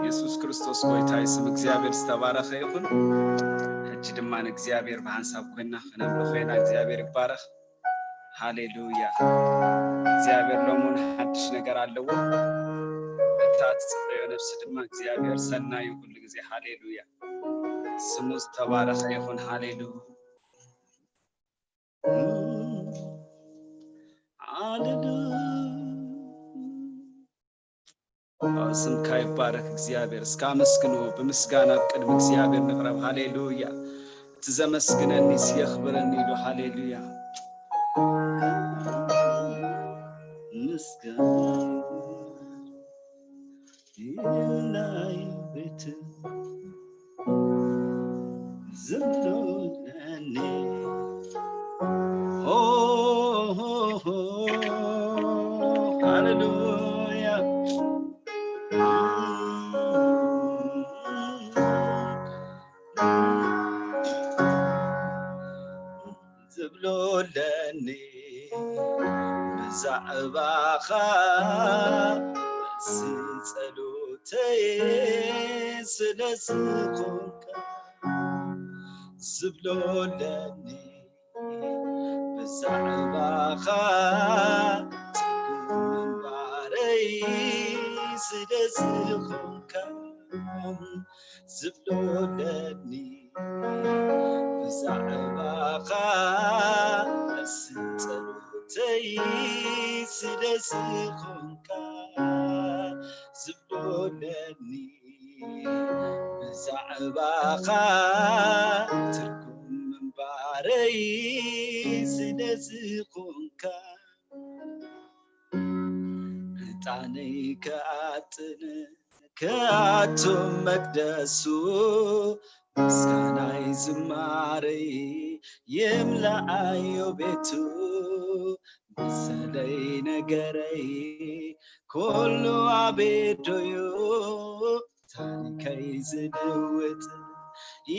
የሱስ ክርስቶስ ጎይታ እዩ። ስም እግዚኣብሔር ዝተባረኸ ይኹን። ሕጂ ድማ ንእግዚኣብሔር ብሓንሳብ ኮይና ከነምልኾ ኢና። እግዚኣብሔር ይባረኽ። ሃሌሉያ። እግዚኣብሔር ሎሙን ሓድሽ ነገር ኣለዎ። እታ ትጽበዮ ነፍሲ ድማ እግዚኣብሔር ሰናዩ ኩሉ ግዜ። ሃሌሉያ። ስሙ ዝተባረኸ ይኹን። ሃሌሉያ። ሃሌሉያ። ስምካ ይባረክ እግዚኣብሔር። እስከ ኣመስግንዎ። ብምስጋና ኣብ ቅድሚ እግዚኣብሔር ንቕረብ። ሃሌሉያ። እቲ ዘመስግነኒ የኽብረኒ ኢሉ። ሃሌሉያ። ምስጋና ይብላኝ ቤት ዝብሉለኒ። ሆ፣ ሆ፣ ሆ፣ ሃሌሉያ። ዝብሉለኒ ብዛዕባኻ፣ መልሲ ጸሎተይ ስለ ዝኾንካ። ዝብሉለኒ ብዛዕባኻ፣ ጽጉም ምንባረይ ስለ ዝኾንካ። ዝብሉለኒ ብዛዕባኻ፣ መልሲ ጸሎተይ ስለ ዝኾንካ። ዝብሉለኒ ብዛዕባኻ፣ ትርጉም ምንባረይ ስለ ዝኾንካ። ዕጣነይ ክኣጥን ክኣቱ መቅደሱ፣ ምስጋናይ ዝማሬ ይምላኣዮ ቤቱ። መሰለይ ነገረይ ኩሉ ኣቤዶዩ፣ ታሪከይ ዝልውጥ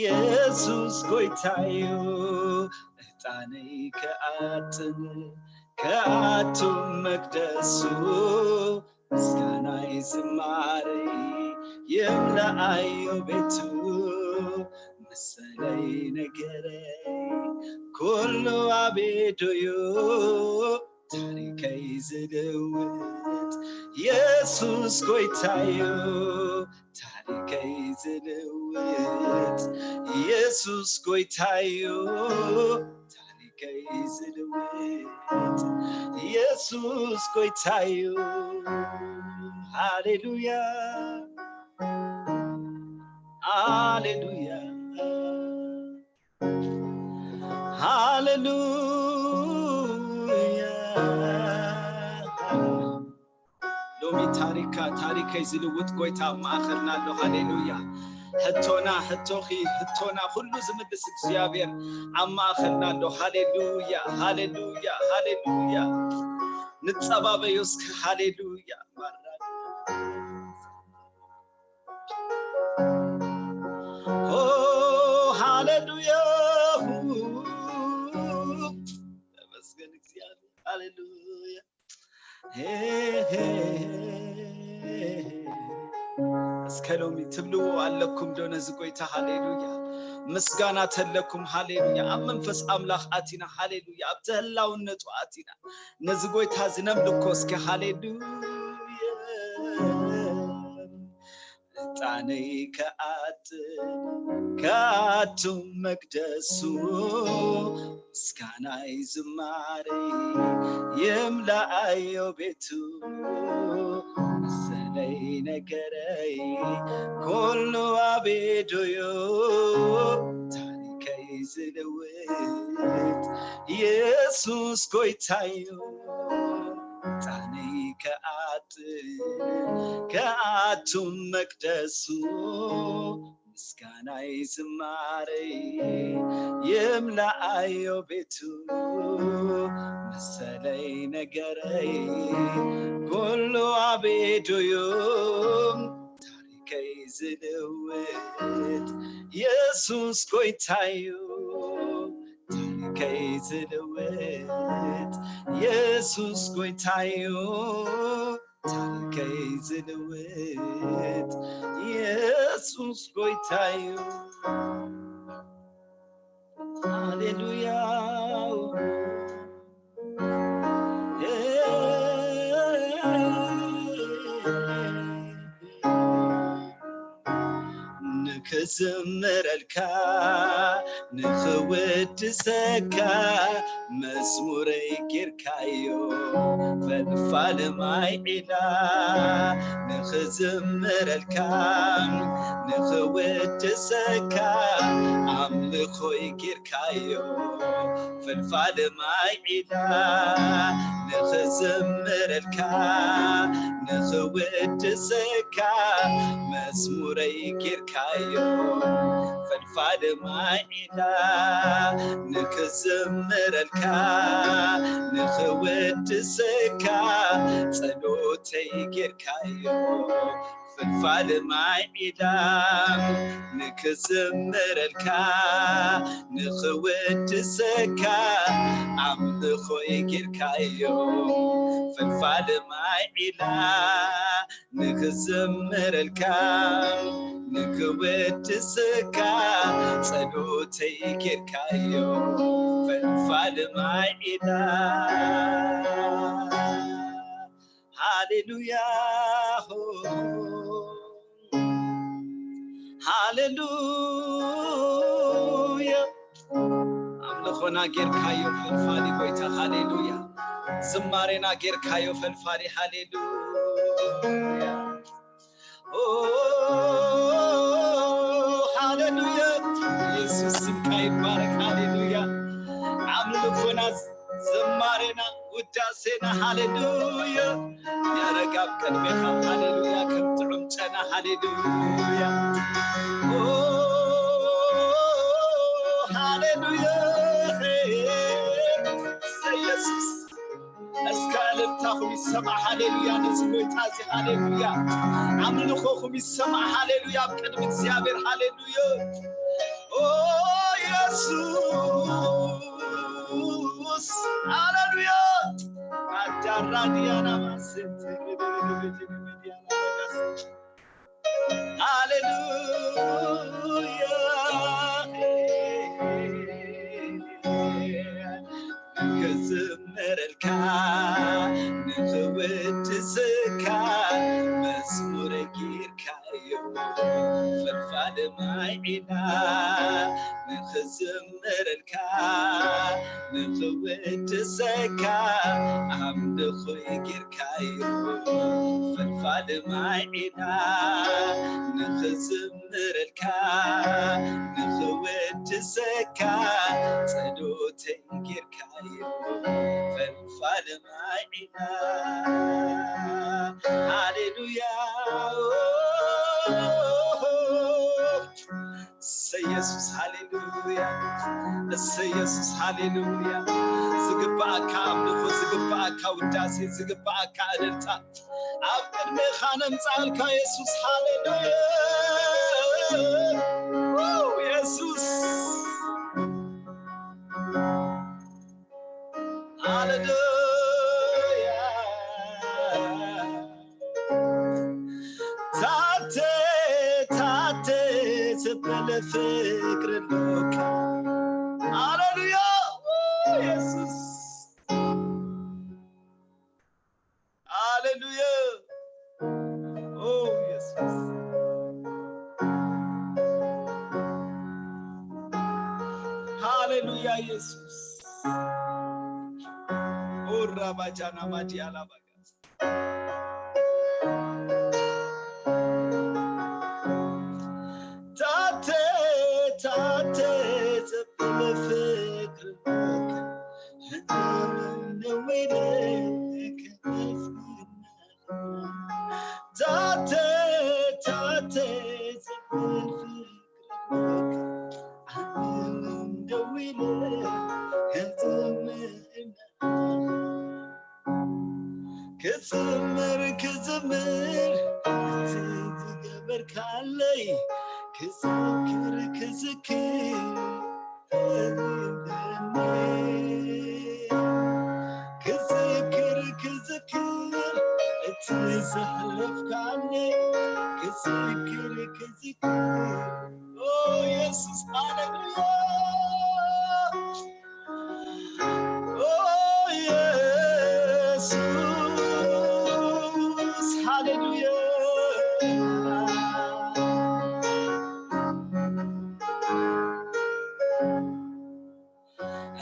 የሱስ ጎይታዩ። ዕጣነይ ክኣጥን ክኣቱ መቅደሱ፣ ምስጋናይ ዝማሬ ይምላኣዮ ቤቱ። መሰለይ ነገረይ ኩሉ ኣቤዶዩ፣ ታሪከይ ዝልውጥ የሱስ ጎይታዩ። ታሪከይ ዝልውጥ የሱስ ጎይታዩ። ታሪከይ ዝልውጥ የሱስ ጎይታዩ። ሃሌሉያ፣ ሃሌሉያ፣ ሃሌሉያ። ሎሚ ታሪካ፣ ታሪከይ ዝልውጥ ጎይታ ኣብ ማእኸልና ኣሎ። ሃሌሉያ። ሕቶና፣ ሕቶኺ፣ ሕቶና ኩሉ ዝምልስ እግዚኣብሔር ኣብ ማእኸልና ኣሎ። ሃሌሉያ፣ ሃሌሉያ፣ ሃሌሉያ። ንጸባበዮ እስከ። ሃሌሉያ። ኦ፣ ሃሌሉያ። ተመስገን እግዚኣብሔር። ሃሌሉያ። እስከ ሎሚ ትብልዎ ኣለኩም ዶ ነዚ ጎይታ? ሃሌሉያ። ምስጋና ተለኩም። ሃሌሉያ። ኣብ መንፈስ ኣምላኽ ኣቲና። ሃሌሉያ። ኣብቲ ህላውነቱ ኣቲና ነዚ ጎይታ እዚ ነምልኮ እስከ። ሃሌሉያ። ዕጣነይ ክኣጥን ክኣቱ መቅደሱ፣ ምስጋናይ ዝማሬ ይምላኣዮ ቤቱ። መሰለይ ነገረይ ኩሉ ኣቤዶዩ፣ ታሪከይ ዝልውጥ የሱስ ጎይታዩ። ዕጣነይ ክኣጥን ክኣቱ መቅደሱ፣ ምስጋናይ ዝማሬ ይምላኣዮ ቤቱ። መሰለይ ነገረይ ኩሉ ኣቤዶዩ፣ ታሪከይ ዝልውጥ የሱስ ጎይታዩ። ታሪከይ ዝልውጥ የሱስ ጎይታዩ። ታሪከይ ዝልውጥ የሱስ ጎይታዩ። ሃሌሉያ። ንክዝምረልካ ንክውድሰካ መዝሙረይ ጌርካዮ ፈልፋል ማይ ዒላ። ንክዝምረልካ ንክውድሰካ ኣምልኾይ ጌርካዮ ፈልፋል ማይ ዒላ። ንክዝምረልካ ንክውድሰካ መዝሙረይ ጌርካዮ ፈልፋል ማይ ዒላ። ንክዝምረልካ ንክውድሰካ ጸሎተይ ጌርካዮ ፈልፋል ማይ ዒላ። ንክዝምረልካ ንክውድሰካ ኣምልኾይ ጌርካዮ ፈልፋል ማይ ዒላ። ንክዝምረልካ ንክውድሰካ ጸሎተይ ጌርካዮ ፈልፋል ማይ ዒላ። ሃሌሉያ፣ ሃሌሉያ። ኣምልኾና ጌርካዮ ፈልፋሊ ጎይታ፣ ሃሌሉያ። ዝማሬና ጌርካዮ ፈልፋሊ፣ ሃሌሉያ። ኦ፣ ሃሌሉያ። ኢየሱስ ስምካ ይባረክ፣ ሃሌሉያ። ኣምልኾና፣ ዝማሬና፣ ውዳሴና፣ ሃሌሉያ። ያረግ ኣብ ቅድሜኻ፣ ሃሌሉያ። ከም ጥዑም ጨና፣ ሃሌሉያ። ኦ፣ ሃሌሉያ። ኢየሱስ፣ እስከ እልልታኹም ይሰማዕ፣ ሃሌሉያ። ነዚ ጎይታ እዚ፣ ሃሌሉያ። ኣምልኾኹም ይሰማዕ፣ ሃሌሉያ። ኣብ ቅድሚ እግዚኣብሔር፣ ሃሌሉያ። ኦ፣ ኢየሱስ፣ ሃሌሉያ። ኣዳራዲያና ማሰንት ሃሌሉያ። ክዝምረልካ ንኽውድስካ መዝሙር ጌርካዮ ፈልፋል ማይ ዒላ። ንኽዝምረልካ ንኽውድሰካ ኣምልኾይ ጌርካዮ ፈልፋል ማይ ዒላ። ንኽዝምረልካ ንኽውድሰካ ጸሎተይ ጌርካዮ ፈልፋል ማይ ዒላ። ሃሌሉያ። እሰይ ኢየሱስ፣ ሃሌሉያ። እሰይ ኢየሱስ፣ ሃሌሉያ። ዝግባኣካ ኣምልኾ፣ ዝግባኣካ ውዳሴ፣ ዝግባኣካ እልልታ ኣብ ቅድሜኻ ነምጻልካ የሱስ፣ ሃሌሉያ። ው፣ የሱስ፣ ሃሌሉያ። ታተ፣ ታተ ዘበለ ፍቅሪ ኣሎካ። ሃሌሉያ። ው፣ የሱስ። ሃሌሉያ። ኦ፣ ኢየሱስ። ሃሌሉያ፣ ኢየሱስ። ኦ፣ ራባጃና ማዲያላ ባጋስ። ታተ፣ ታተ፣ ዘበለ ፍቅርካ፣ ሕማም ነው ኢለ ከመስግን። ታተ፣ ታተ፣ ዘበለ ፍቅርካ፣ ሕማም ነው ኢለ ከመስግን። ክዝምር ክዝምር እቲ ዝገበርካለይ፣ ክዝክር ክዝክር ፈሪደኒ። ክዝክር ክዝክር እቲ ዘትረፍካኒ ክዝክር ክዝክር ኦ የሱስ ሃሌሉያ ኦ የሱስ ሃሌሉያ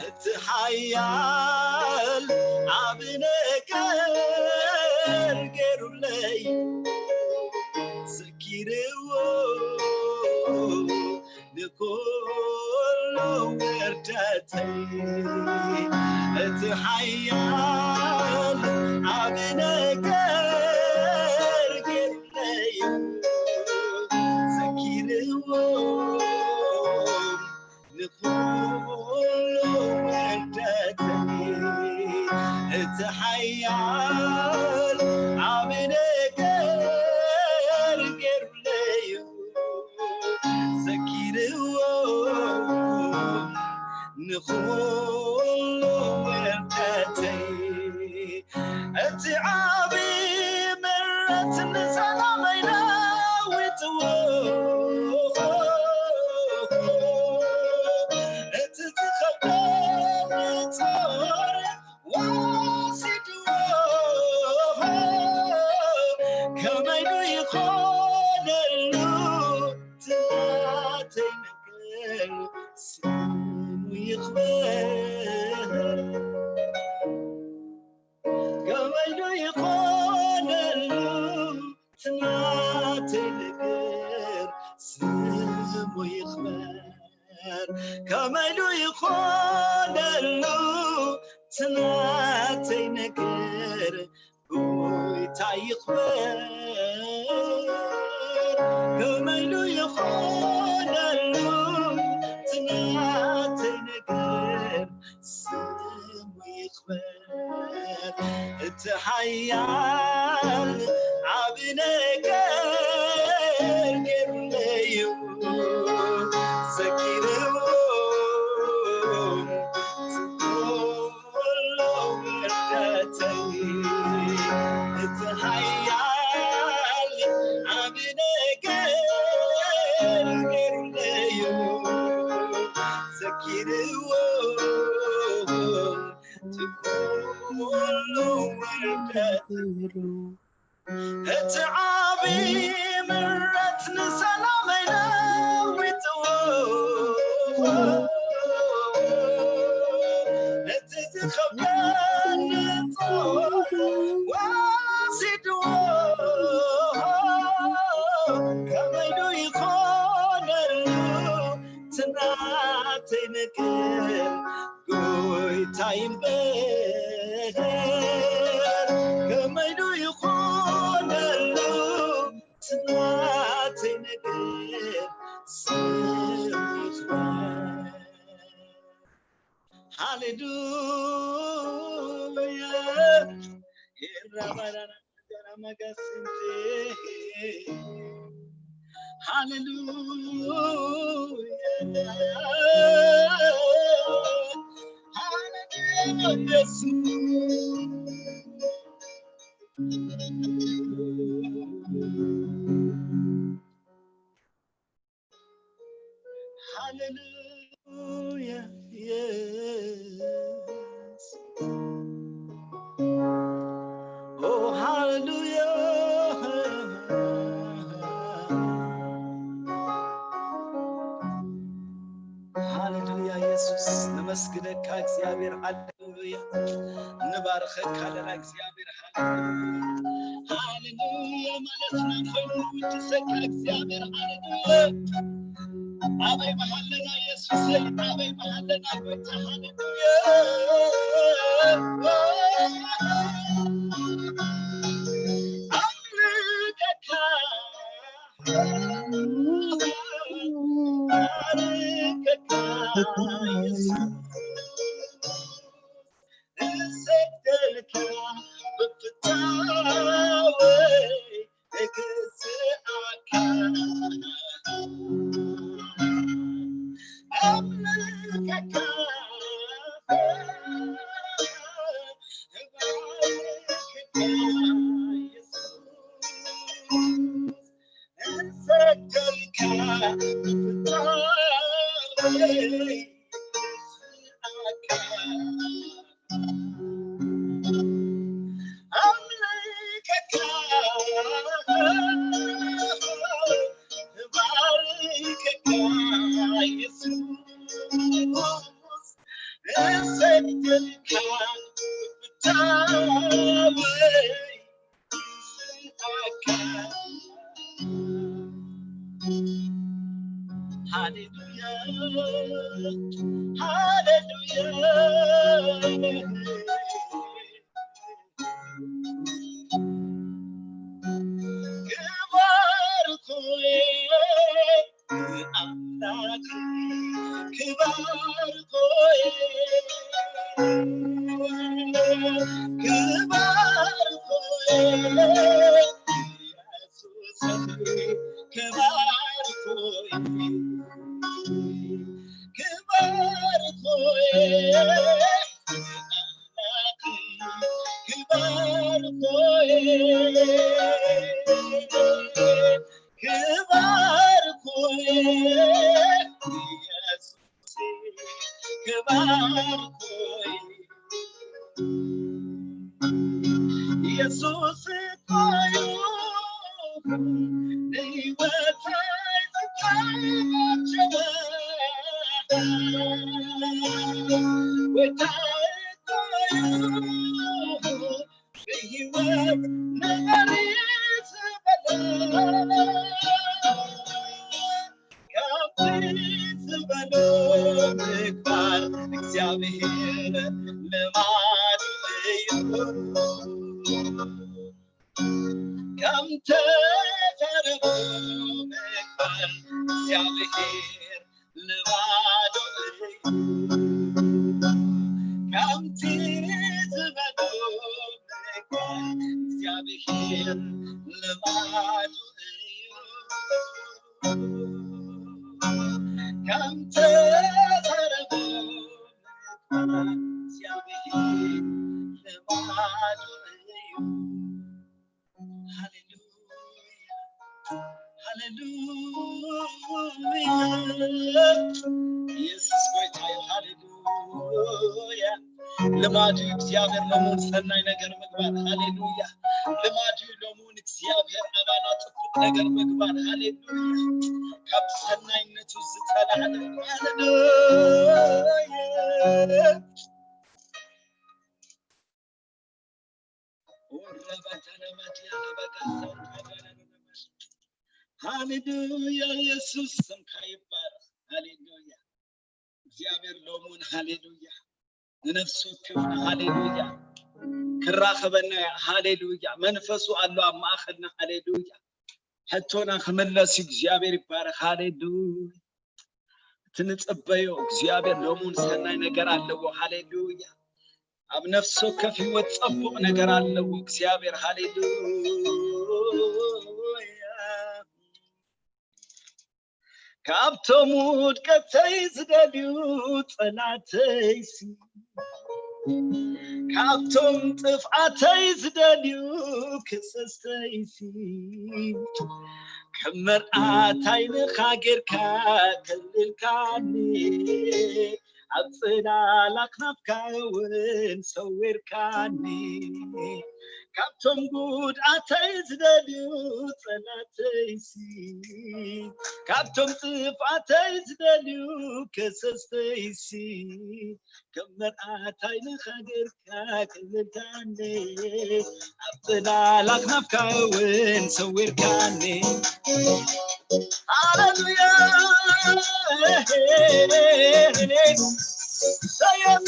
እቲ ሓያል ዓቢ ነገር ገሩለይ ዘኪርዎ ንኩሉ ውርደተይ እቲ ሓያል ዓቢ ነገር ገሩለይ ዘኪርዎ ንኹሉ ውርደተይ እቲ ሓያል ዓቢ ነገር ገሩለይ እዩ ዘኪርዎ ንኹሉ ውርደተይ እቲ ዓቢ ምረት ንሰላመይ ለዊጥዎ እቲ ዝኸብደኒ ጾር ወሲድዎ ከመይ ዶ ይኾነሉ ትናተይ ነገር ስሙ ይኽበር ከመይ ዶ ይኾነሉ ትናተይ ነገር ስሙ ይኽበር ከመይ ዶ ይኾነሉ ትናተይ ነገር ጎይታ ይኽበር ከመይ ዶ ይኾነሉ ትናተይ ነገር ስሙ ይኽበር እቲ ሓያል ዓቢ ነገር ገሩለዩ ዘኪርዎ ኩሉ ውርደተይ እቲ ሓያል ዓቢ ነገር ገሩለዩ ዘኪርዎ እቲ ኩሉ ውርደት እቲ ዓቢ ምረት ንሰላመይ ለዊጥዎ እቲ ዝኸብደኒ ጾር ወሲድዎ ከመይ ዶ ይኾነሉ ትናተይ ነገር ጎይታይ እምበር ከመይ ዶ ይኾነሉ ትናተይ ነገር ስሙ ይኽበር ሃሌሉያ ሄራባራራ Hallelujah. Hallelujah. Hallelujah, yes. Oh, hallelujah. ሃሌሉያ ኢየሱስ ነመስግነካ እግዚኣብሔር ሃሌሉያ ንባርኸካ ኣለና እግዚኣብሔር ሃሌሉያ ሃሌሉያ ማለት ናፈኑ ውድሰካ እግዚኣብሔር ሃሌሉያ ኣበይ መሃለና ኢየሱስ ኣበይ መሃለና ጎይታ ሃሌሉያ ኣምልከካ ንሰግደልካ ፍታወይ ስኣካ ኣምልከካ እባርከካ ኢየሱስ እሰግደልካ ፍታወይ ሃሌሉያ ሃሌሉያ ክባር ኮይ ኣምላክ ክባር ኮይ ክባር ኮይ ኢየሱስ ክባር ኮይ ክባር ኮይ ኣምላክ ክባር ኮይ ክባር ኮይ ኢየሱስ ክባር ኮይ ኢየሱስ እኮ እዩ ንህይወተይ ዝታወጀ ጎይታዬ እኮ እዩ ብህይወት ንበሪ ዝበለ ካብቲ ዝበሎ ምግባር እግዚኣብሔር ልማዱ እዩ። ከም ተዛረቦ ምግባር እግዚኣብሔር ልማዱ እዩ። ከምቲ ዝበሎ ምግባር እግዚኣብሔር ልማዱ እዩ። ከም ተዛረቦ ምግባር እግዚኣብሔር ልማዱ እዩ። ሃሌሉያ ሃሌሉያ ኢየሱስ ጎይታ እዩ። ሃሌሉያ ልማዱ እዩ እግዚኣብሔር ሎሙን ሰናይ ነገር ምግባር። ሃሌሉያ ልማዱ እዩ ሎሙን እግዚኣብሔር ኣባና ጽቡቅ ነገር ምግባር። ሃሌሉያ ካብ ሰናይነቱ ዝተላዕለ ሃሌሉያ ሃሌሉያ ኢየሱስ ስምካ ይባረክ። ሃሌሉያ እግዚኣብሔር ሎሙን ሃሌሉያ ንነፍሲ ወከፍና ሃሌሉያ ክራኸበና ሃሌሉያ መንፈሱ ኣሎ ኣብ ማእኸልና ሃሌሉያ ሕቶና ክምለስ እግዚኣብሔር ይባረክ። ሃሌሉያ እቲ ንጽበዮ እግዚኣብሔር ሎሙን ሰናይ ነገር ኣለዎ። ሃሌሉያ ኣብ ነፍሲ ወከፍ ህይወት ጸቡቕ ነገር ኣለዎ እግዚኣብሔር። ሃሌሉያ ካብቶም ውድቀተይ ዝደልዩ ጸላተይሲ ካብቶም ጥፍኣተይ ዝደልዩ ክሰስተይሲ ከም መርኣት ዓይንኻ ጌርካ ከልልካኒ ኣብ ጽላል ኣኽናፍካ እውን ሰዊርካኒ ካብቶም ጉድኣተይ ዝደልዩ ጸላተይሲ ካብቶም ጥፍኣተይ ዝደልዩ ከሰስተይሲ ከም መርኣት ዓይንኻ ጌርካ ክልልካኒ ኣብ ጽላል ኣኽናፍካ እውን ሰዊርካኒ ሃሌሉያ ሰየም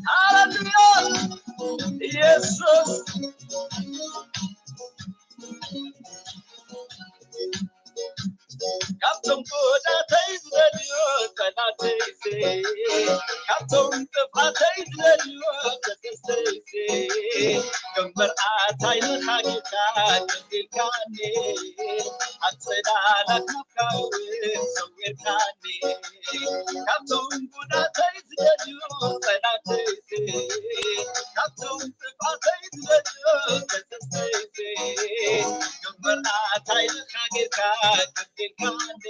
ሃሌሉያ ኢየሱስ ካብቶም ጎዳተይ ዝደልዩ ጠላተይሲ ካብቶም ጥፋተይ ዝደልዩ ተከስተይሲ ከም መርኣት ዓይንኻ ጌታ ቀቢልካኒ ኣብ ጽላላት ናፍቃ እውን ሰዊርካኒ ካብቶም ጉዳተይ ዝደልዩ ጸላተይሲ ካብቶም ጥፋተይ ዝደልዩ ከሰሰይሲ ግንበርና እንታይ ኢልካ ጌርካ ከፊልካኒ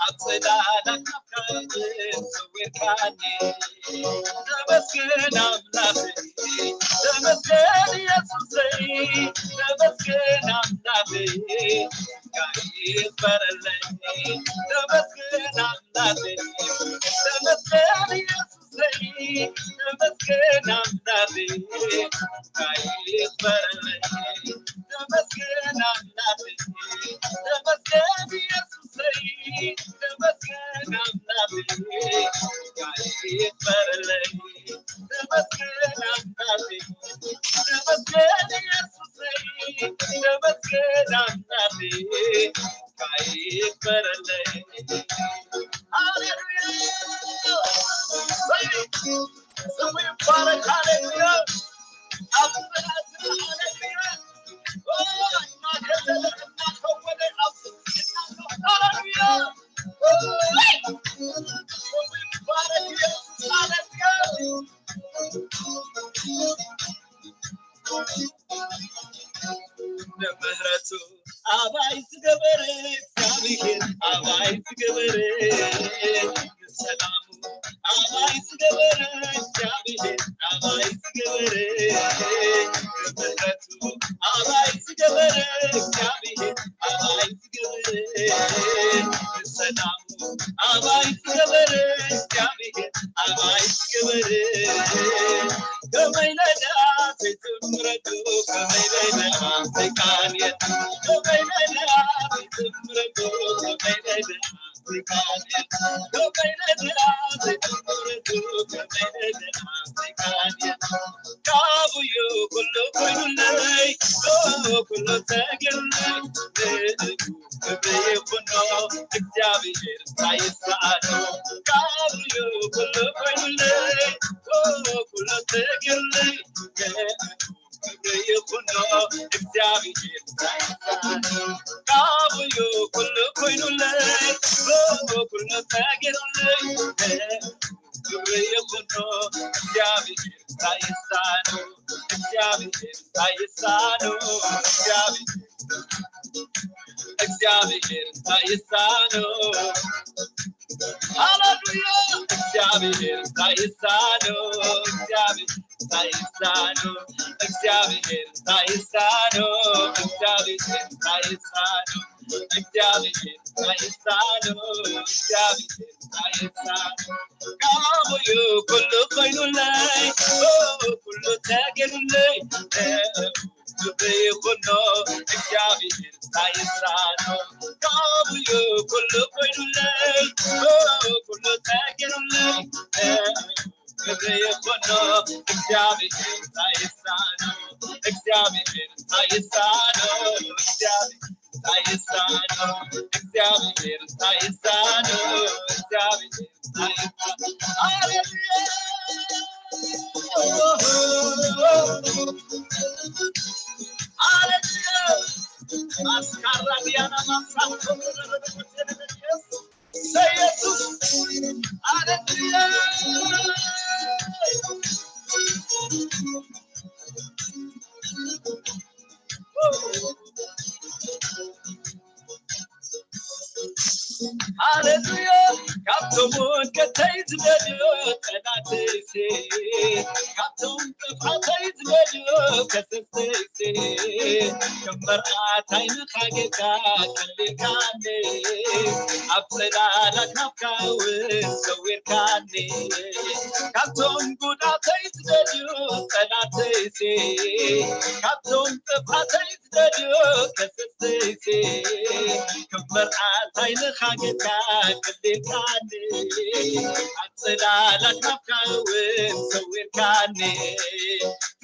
ኣብ ጽላላት ናፍቃ እውን ሰዊርካኒ ተመስገን ኣምላኸይ ተመስገን ኢየሱሰይ ተመስገን ኣምላኸይ ይክበረለይ ተመስገን ኣምላኸይ ተመስገን ኢየሱሰይ ተመስገን ኣምላኸይ ይክበረለይ ተመስገን ኣምላኸይ ተመስገን ኢየሱሰይ ተመስገን ኣምላኸይ ይክበረለይ ተመስገን ኣምላኸይ ተመስገን ኢየሱሰይ ተመስገን ኣምላኸይ ይክበረለይ ሃሌሉያ ስሙ ይባረክ ሃሌሉያ ኣብ ሃሌሉያ ሃሌሉያ ንምህረቱ ኣባይ ዝገበረ እግዚኣብሔር ኣባይ ዝገበረ ሰላሙ ኣባይ ዝገበረ እግዚኣብሔር ኣባይ ዝገበረ ምሕረቱ ኣባይ ዝገበረ እግዚኣብሔር ኣባይ ዝገበረ ሰላሙ ኣባይ ዝገበረ እግዚኣብሔር ኣባይ ዝገበረ ከመይ ለዳ ዘይትምረቱ ከመይ ለዳ ዘይቃንየት ከመይ ለዳ ዘይትምረቱ ከመይ ለዳ ካብዩ ኩሉ ኮይኑለይ ኩሉ ተገለይ ክብሪ ይኹኖ እግዚኣብሔር ታይሳኣኖ ካብዩ ኩሉ ኮይኑለይ ኩሉ ተገለይ ክብሪ ይኹኖ እግዚኣብሔር ካብዩ ኩሉ ኮይኑለይ ኩሉ ተገለይ ክብሪ ይኹኖ እግዚኣብሔር ታይሳኖ እግዚኣብሔር ታይሳኖ እግዚኣብሔር እግዚኣብሔር ታይሳኖ ሃሌሉያ እግዚኣብሔር ታይሳኖ እግዚኣብሔር ታይሳኖ እግዚኣብሔር ታይሳኖ እግዚኣብሔር ታይሳኖ እግዚኣብሔር ታይሳኖ እግዚኣብሔር ታይሳኖ ካብዩ ኩሉ ኮይኑለይ ኩሉ ተገይሩለይ ክብሪ ይኹኖ እግዚኣብሔር ታይሳኖ ካብዩ ኩሉ ኮይኑለይ ኩሉ ተገይሩለይ ክብሪ ይኹኖ እግዚኣብሔር ታይሳኖ እግዚኣብሔር ታይሳኖ እግዚኣብሔር ታይሳኖ እግዚኣብሔር ታይሳኖ እግዚኣብሔር ታይሳኖ ሃሌሉያ ሃሌሉያ ማስካራ ዲያና ማሳቶ ኢየሱስ ሃሌሉያ ሃሌሉያ ካብቶም ውድቀተይ ዝበልዮ ጠላተይሲ ካብቶም ጥፍኣተይ ዝበልዮ ከሰሰይሲ ከም መርኣታይ ንኻ ጌታ ቀሊልካኒ ኣብ ጽላላት ናፍካ እውን ሰዊርካኒ ካብቶም ጉዳተይ ዝበልዮ ጠላተይሲ ካብቶም ጥፍኣተይ ዝደልዮ ከሰሰይሲ ከም መርዓታይ ንኻ ጌታ ቀሊልካ ኣጽላላት ናፍካ እውን ሰዊርካኒ።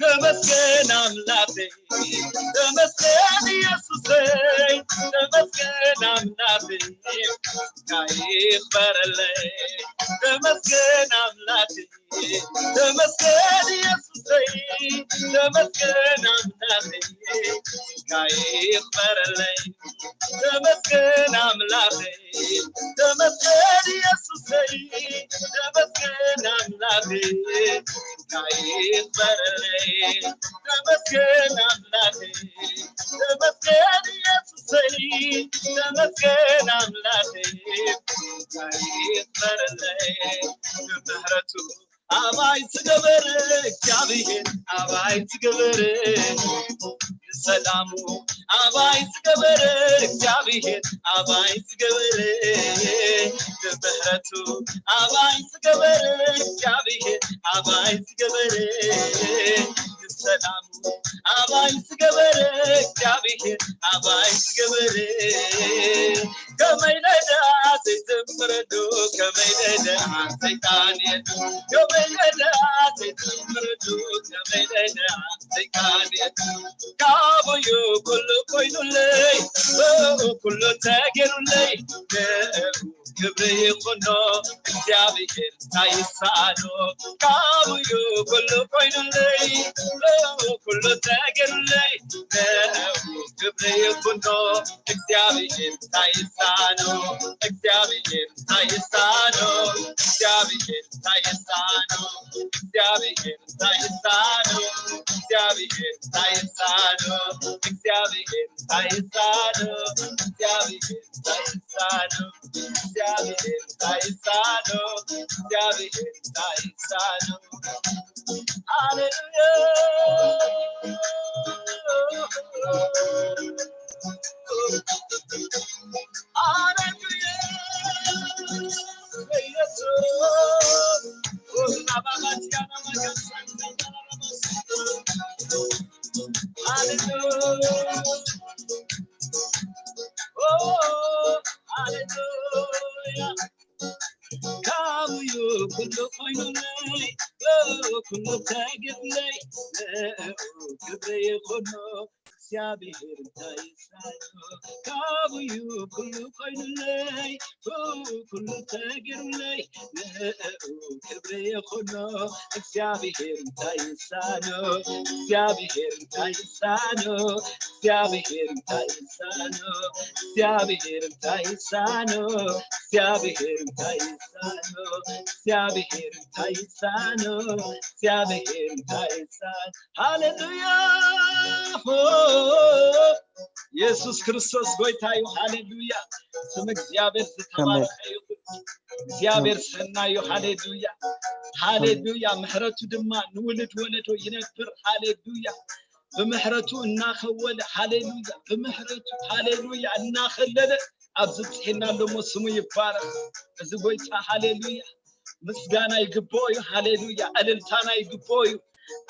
ተመስገን ኣምላኸይ፣ ተመስገን ኢየሱሰይ፣ ተመስገን ኣምላኸይ፣ ስምካ ይኽበረለይ። ተመስገን ኣምላኸይ፣ ተመስገን ኢየሱሰይ፣ ተመስገን ኣምላኸይ፣ ስምካ ይኽበረለይ። ተመስገን ኣምላኸይ፣ ተመስገን ኢየሱሰይ፣ ተመስገን ኣምላኸይ፣ ስምካ ይኽበረለይ። ተመስገን ኣምላኸይ፣ ተመስገን ኢየሱሰይ፣ ተመስገን ኣምላኸይ፣ ስምካ ይኽበረለይ። ብምሕረቱ ኣባይ ዝገበረ እግዚኣብሔር፣ ኣባይ ዝገበረ፣ ሰላሙ ኣባይ ዝገበረ እግዚኣብሔር፣ ኣባይ ዝገበረ፣ ብምሕረቱ ኣባይ ዝገበረ እግዚኣብሔር፣ ኣባይ ዝገበረ፣ ሰላሙ ኣባይ ዝገበረ እግዚኣብሔር፣ ኣባይ ዝገበረ፣ ከመይ ኢለ ደኣ ዘይዘምረሉ፣ ከመይ ኢለ ደኣ ዘይቃንየሉ፣ ከመይ ኢለ ደኣ ዘይዘምረሉ፣ ከመይ ኢለ ደኣ ዘይቃንየሉ። ካብኡ እዩ ኩሉ ኮይኑለይ፣ ብኡ ኩሉ ተገይሩለይ፣ ንዕኡ ክብሪ ይኹኖ እግዚኣብሔር። እንታይ ይሳኖ? ካብኡ እዩ ኩሉ ኮይኑለይ፣ ብኡ ኩሉ ተገይሩለይ፣ ንዕኡ ክብሪ ይኹኖ እግዚኣብሔር። እንታይ ይሳኖ? እግዚኣብሔር እንታይ ይሳኖ? እግዚኣብሔር እንታይ ይሳኖ? እግዚኣብሔር እንታይ ይሳኖ? እግዚኣብሔር እንታይ ይሳኖ? እግዚኣብሔር እንታይ ይሳኖ? እግዚኣብሔር እንታይ ይሳኖ? እግዚኣብሔር እንታይ ይሳኖ? እግዚኣብሔር እንታይ ይሳኖ? ሃሌሉያ። ሃሌሉያ። ኢየሱስ። ሃሌሉያ። ኦ፣ ሃሌሉያ። ካብኡ እዩ ኩሉ ኮይኑለይ፣ ኩሉ ተገይሩለይ፣ ንዕኡ ክብሪ ይኹኖ እግዚኣብሔር። እንታይ ይሳኖ? ካብኡ እዩ ኩሉ ኮይኑለይ፣ ኩሉ ተገይሩለይ፣ ንዕኡ ክብሪ ይኹኖ እግዚኣብሔር። እንታይ ይሳኖ? እግዚኣብሔር እንታይ ይሳኖ? እግዚኣብሔር እንታይ ይሳኖ? እግዚኣብሔር እንታይ ይሳኖ? እግዚኣብሔር እንታይ ይሳኖ? እግዚኣብሔር እንታይ ይሳኖ? እግዚኣብሔር እንታይ ይሳኖ? ሃሌሉያ። ሆ፣ ኢየሱስ ክርስቶስ ጎይታ እዩ። ሃሌሉያ። ስም እግዚኣብሔር ዝተባረኸ ይኹን። እግዚኣብሔር ሰናይ እዩ። ሃሌሉያ። ሃሌሉያ። ምሕረቱ ድማ ንውሉድ ወለዶ ይነብር። ሃሌሉያ። ብምሕረቱ እናኸወለ፣ ሃሌሉያ፣ ብምሕረቱ፣ ሃሌሉያ፣ እናኸለለ ኣብዚ ብፅሒና ኣሎ እሞ ስሙ ይባረኽ። እዚ ጎይታ፣ ሃሌሉያ፣ ምስጋና ይግብኦ እዩ። ሃሌሉያ። እልልታና ይግብኦ እዩ።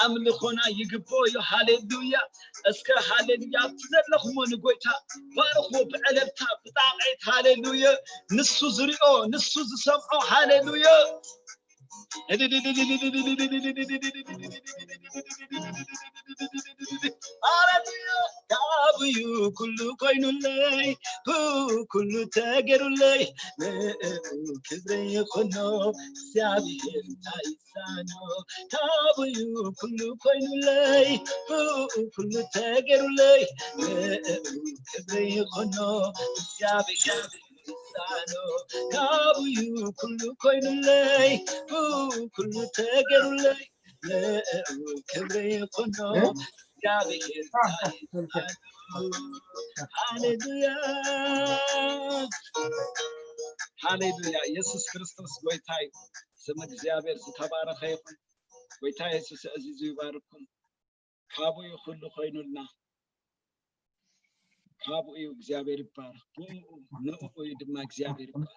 ኣምልኾና ይግብኦ እዩ። ሃሌሉያ። እስከ ሃሌሉያ ኣብቲ ዘለኹሞ ንጎይታ ባርኽዎ፣ ብዕልልታ፣ ብጣቕዒት። ሃሌሉያ። ንሱ ዝሪኦ፣ ንሱ ዝሰምዖ። ሃሌሉያ። ሃሌሉያ። ካብኡ እዩ ኩሉ ኮይኑለይ፣ ኩሉ ተገይሩለይ፣ ንዕኡ ክብሪ ይኹኖ እግዚኣብሔር። እንታይ ይሳኖ? ካብኡ እዩ ኩሉ ኮይኑለይ፣ ብኡ ኩሉ ተገይሩለይ፣ ንዕኡ ክብሪ ይኹኖ እግዚኣብሔር። ይሳኖ? ካብኡ እዩ ኩሉ ኮይኑለይ፣ ብኡ ኩሉ ተገይሩለይ፣ ንዕኡ ክብሪ ይኹኖ እግዚኣብሔር። እንታይ ይሳኖ? ሃሌሉያ። ሃሌሉያ። ኢየሱስ ክርስቶስ ጎይታ እዩ። ስም እግዚኣብሔር ዝተባረኸ ይኹን። ጎይታ የሱስ ኣዕዚዙ ይባርኩም። ካብኡ እዩ ኩሉ ኮይኑልና። ካብኡ እዩ እግዚኣብሔር ይባረኽ። ብኡ ንዕኡ እዩ ድማ እግዚኣብሔር ይባረኽ።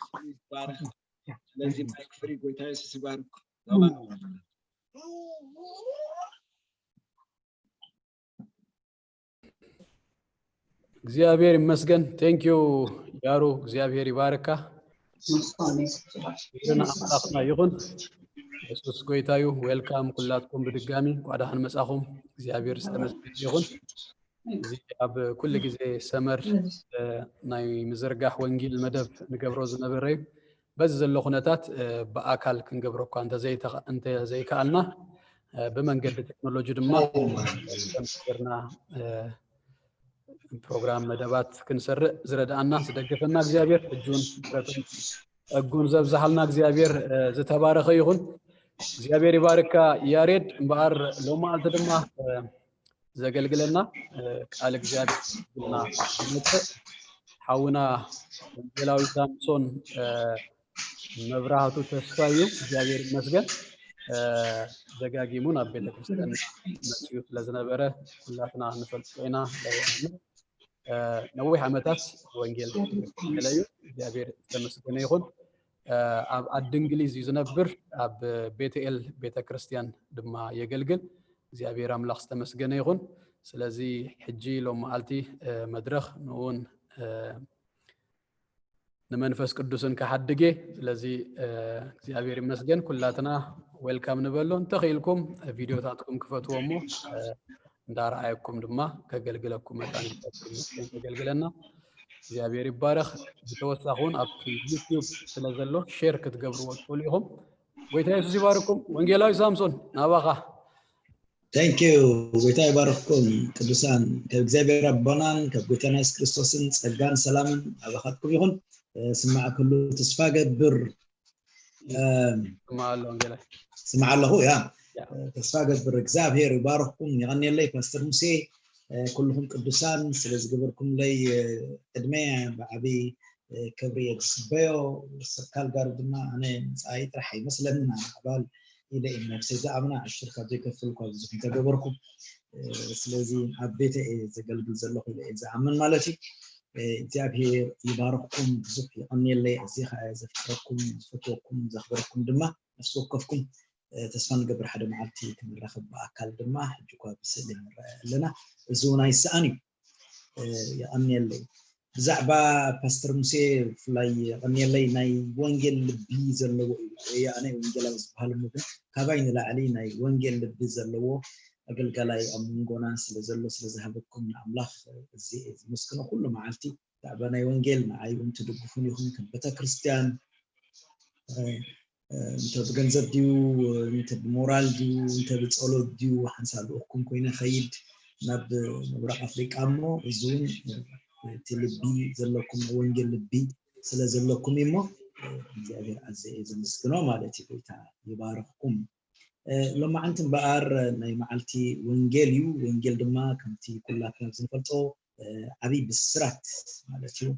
ስሙ ይባረኽ። ስለዚ ማይክ ፍሪ። ጎይታ የሱስ ይባርኩም። ተባረኹ። እግዚኣብሔር ይመስገን። Thank you ያሩ፣ እግዚኣብሔር ይባርካ። ክብሪ ንኣምላኽና ይኹን። የሱስ ጎይታ እዩ። ዌልካም ኩላትኩም ብድጋሚ እንኳዕ ደሓን መጻኹም። እግዚኣብሔር ዝተመስገነ ይኹን። እዚ ኣብ ኩሉ ግዜ ሰመር ናይ ምዝርጋሕ ወንጌል መደብ ንገብሮ ዝነበረ እዩ። በዚ ዘሎ ኩነታት ብኣካል ክንገብሮ እኳ እንተዘይከኣልና፣ ብመንገዲ ቴክኖሎጂ ድማ ጌርና ፕሮግራም መደባት ክንሰርዕ ዝረድኣና ዝደገፈና እግዚኣብሔር እጁን ምሕረቱን ጸጉን ዘብዝሓልና እግዚኣብሔር ዝተባረኸ ይኹን። እግዚኣብሔር ይባርካ ያሬድ። እምበኣር ሎማዓልቲ ድማ ዘገልግለና ቃል እግዚኣብሔር ና ዝመጽእ ሓውና ወንጌላዊ ሳምሶን መብራህቱ ተስፋ እዩ። እግዚኣብሔር ይመስገን። ደጋጊሙ ናብ ቤተክርስትያን መፅኡ ስለዝነበረ ኩላትና ንፈልጦ ኢና። ነዊሕ ዓመታት ወንጌል ገለ እዩ። እግዚኣብሔር ዝተመስገነ ይኹን። ኣብ ዓዲ እንግሊዝ እዩ ዝነብር። ኣብ ቤተኤል ቤተክርስትያን ድማ የገልግል። እግዚኣብሔር ኣምላኽ ዝተመስገነ ይኹን። ስለዚ ሕጂ ሎም መዓልቲ መድረኽ ንእውን ንመንፈስ ቅዱስን ክሓድግ እየ። ስለዚ እግዚኣብሔር ይመስገን። ኩላትና ዌልካም ንበሎ። እንተኽኢልኩም ቪዲዮታትኩም ክፈትዎ እሞ እንዳረኣየኩም ድማ ከገልግለኩም መጣን ከገልግለና እግዚኣብሔር ይባረኽ። ብተወሳኺ እውን ኣብ ዩቲዩብ ስለ ዘሎ ሼር ክትገብርዎ ትኽእሉ ኢኹም። ጎይታ የሱስ ይባርኩም። ወንጌላዊ ሳምሶን ናባኻ። Thank you። ጎይታ ይባርኽኩም ቅዱሳን። ካብ እግዚኣብሔር ኣቦናን ካብ ጎይታና የሱስ ክርስቶስን ጸጋን ሰላምን ኣባኻትኩም ይኹን። ስማዕ ኩሉ ተስፋ ገብር። ስማዕ ኣሎ ወንጌላይ። ስማዕ ኣለኹ ያ። ተስፋ ገብር። እግዚኣብሔር ይባርኽኩም። የቐንየለይ ፓስተር ሙሴ፣ ኩልኹም ቅዱሳን ስለ ዝገበርኩምለይ ቅድመ ብዓቢ ክብሪ የዝስበዮ። ሰብ ካልጋሪ ድማ ኣነ ምፅኣይ ጥራሕ ኣይመስለንን። ኣነ ኣባል ኢለ እየ ነብሰይ ዝኣምና ዕሽር ካብ ዘይከፍል እኳ ብዙሕ እንተገበርኩ። ስለዚ ኣብ ቤተ እየ ዘገልግል ዘለኹ ኢለ እየ ዝኣምን ማለት እዩ። እግዚኣብሔር ይባርኽኩም፣ ብዙሕ ይቐንየለይ። ኣዝየ ከዓ ዘፍቅረኩም፣ ዝፈትወኩም፣ ዘኽብረኩም ድማ ነፍሲ ወከፍኩም። ተስፋ ንገብር ሓደ መዓልቲ ክንራኸብ ብኣካል ድማ፣ ሕጂ እኳ ብስእሊ ንረኣይ ኣለና። እዚ እውን ኣይሰኣን እዩ። የቐንየለይ። ብዛዕባ ፓስተር ሙሴ ብፍላይ የቐንየለይ። ናይ ወንጌል ልቢ ዘለዎ እዩ። ኣነ ወንጌላዊ ዝበሃል እሞ ግን ካባይ ንላዕሊ ናይ ወንጌል ልቢ ዘለዎ ኣገልጋላይ ኣብ መንጎና ስለ ዘሎ ስለ ዝሃበኩም ንኣምላኽ እዚ ዝመስክኖ ኩሉ መዓልቲ። ብዛዕባ ናይ ወንጌል ንዓይ እውን ትድግፉን ኢኹም ከም ቤተክርስትያን። እንተ ብገንዘብ ድዩ፣ እንተ ብሞራል ድዩ፣ እንተ ብጸሎት ድዩ፣ ሓንሳብ ልኡኽኩም ኮይነ ኸይድ ናብ ምብራቕ ኣፍሪቃ እሞ እዚ እውን እቲ ልቢ ዘለኩም ናይ ወንጌል ልቢ ስለ ዘለኩም እዩ እሞ እግዚኣብሔር ኣዘየ ዘመስግኖ ማለት እዩ። ጎይታ ይባርኽኩም። ሎማዓንቲ እምበኣር ናይ መዓልቲ ወንጌል እዩ። ወንጌል ድማ ከምቲ ኩላትና ዝንፈልጦ ዓብይ ብስራት ማለት እዩ።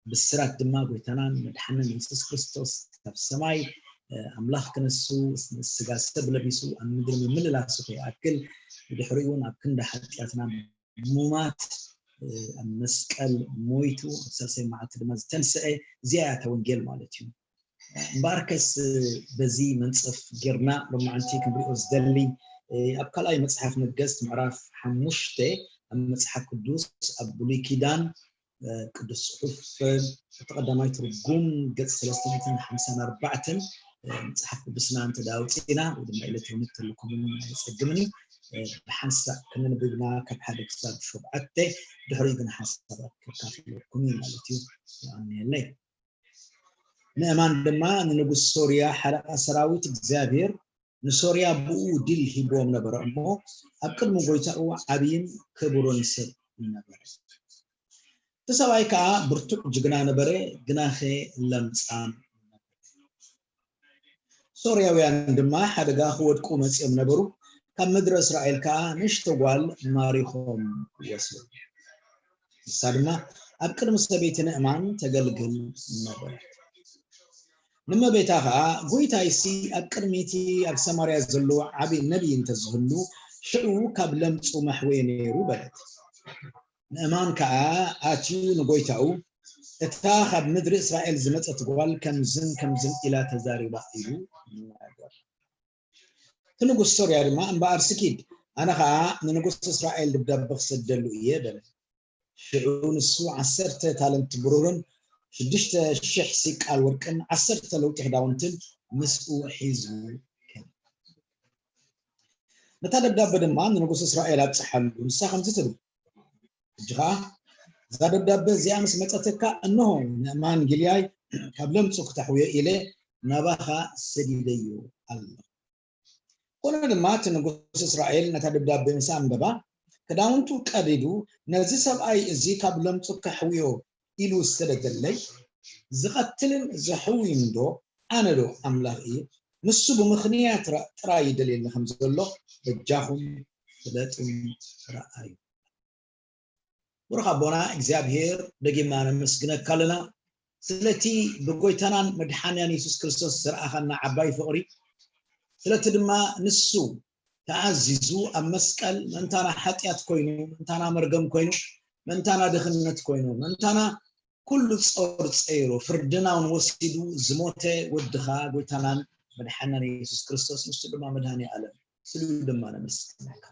ብስራት ድማ ጎይታናን መድሓንን የሱስ ክርስቶስ ካብ ሰማይ ኣምላኽ ክነሱ ስጋ ሰብ ለቢሱ ኣብ ምድሪ ምምልላሱ ከይኣክል ብድሕሪኡ እውን ኣብ ክንዲ ሓጢኣትና ሙማት ኣብ መስቀል ሞይቱ ኣብ ሳልሳይ መዓልቲ ድማ ዝተንስአ እዚኣ እያ እታ ወንጌል ማለት እዩ። እምበኣርከስ በዚ መንፀፍ ጌርና ሎማዓንቲ ክንሪኦ ዝደሊ ኣብ ካልኣይ መፅሓፍ ነገስት ምዕራፍ ሓሙሽተ ኣብ መፅሓፍ ቅዱስ ኣብ ብሉይ ኪዳን ቅዱስ ፅሑፍ እቲ ቀዳማይ ትርጉም ገፅ ሰለስተ ሚእትን ሓምሳን ኣርባዕተን መፅሓፍ ቅዱስና እንተ ኣውፂእና ወይ ድማ ኤሌክትሮኒክ ተልኩም ኣይፀግምን እዩ። ብሓንሳብ ከነንብብና ካብ ሓደ ክሳብ ሸውዓተ ድሕሪኡ ግን ሓሳባት ከካፍለኩም እዩ ማለት እዩ። ይቐንየለይ። ንእማን ድማ ንንጉስ ሶርያ ሓለቓ ሰራዊት እግዚኣብሔር ንሶርያ ብኡ ድል ሂብዎም ነበረ እሞ ኣብ ቅድሚ ጎይታኡ ዓብይን ክቡርን ሰብ ነበረ። እቲ ሰብኣይ ከዓ ብርቱዕ ጅግና ነበረ፣ ግናኸ ለምጻም ነበረ። ሶርያውያን ድማ ሓደጋ ክወድቁ መጺኦም ነበሩ፣ ካብ ምድሪ እስራኤል ከዓ ንእሽቶ ጓል ማሪኾም ወስዱ። ንሳ ድማ ኣብ ቅድሚ ሰበይቲ ንእማን ተገልግል ነበረት። ንመቤታ ኸዓ፣ ጎይታይሲ ኣብ ቅድሚ እቲ ኣብ ሰማርያ ዘሎ ዓቢ ነቢይ እንተ ዝህሉ፣ ሽዑ ካብ ለምጹ መሕወየ ነይሩ በለት። ንእማን ከኣ ኣትዩ ንጎይታኡ፣ እታ ካብ ምድሪ እስራኤል ዝመጸት ጓል ከምዝን ከምዝን ኢላ ተዛሪባ ኢሉ ይናገር። እቲ ንጉስ ሶርያ ድማ፣ እምበኣርሲ ኪድ፣ ኣነ ኸኣ ንንጉስ እስራኤል ደብዳበ ክሰደሉ እየ በለ። ሽዑ ንሱ ዓሰርተ ታለንት ብሩርን ሽዱሽተ ሽሕ ሲቃል ወርቅን ዓሰርተ ለውጢ ክዳውንትን ምስኡ ሒዙ ከደ። ነታ ደብዳበ ድማ ንንጉስ እስራኤል ኣብጽሓሉ። ንሳ ከምዚ ትብል፣ ሕጂ ኸዓ እዛ ደብዳበ እዚኣ ምስ መጸተካ፣ እንሆ፣ ንእማን ጊልያይ ካብ ለምጹ ክተሕውዮ ኢለ ናባኻ ሰዲደዮ ኣለኹ። ኮነ ድማ እቲ ንጉስ እስራኤል ነታ ደብዳበ ምስ ኣንበባ፣ ክዳውንቱ ቀዲዱ፣ ነዚ ሰብኣይ እዚ ካብ ለምጹ ከሕውዮ ኢሉ ዝሰደደለይ ዝቐትልን ዘሕውይን ዶ ኣነ ዶ ኣምላኽ እየ? ንሱ ብምኽንያት ጥራይ ይደልየኒ ከም ዘሎ በጃኹም ፍለጡን ረኣዩ። ብሩኽ ኣቦና እግዚኣብሔር፣ ደጊምና ነመስግነካ ኣለና ስለቲ ብጎይታናን መድሓንያን የሱስ ክርስቶስ ዝረኣኻና ዓባይ ፍቕሪ፣ ስለቲ ድማ ንሱ ተኣዚዙ ኣብ መስቀል ምእንታና ሓጢኣት ኮይኑ፣ ምእንታና መርገም ኮይኑ፣ ምእንታና ድኽነት ኮይኑ፣ ምእንታና ኩሉ ጾር ጸይሩ፣ ፍርድና እውን ወሲዱ ዝሞተ ወድኻ ጎይታናን መድሓንናን የሱስ ክርስቶስ፣ ንሱ ድማ መድሃኔ ኣለም ስሉ ድማ ነመስግነካ።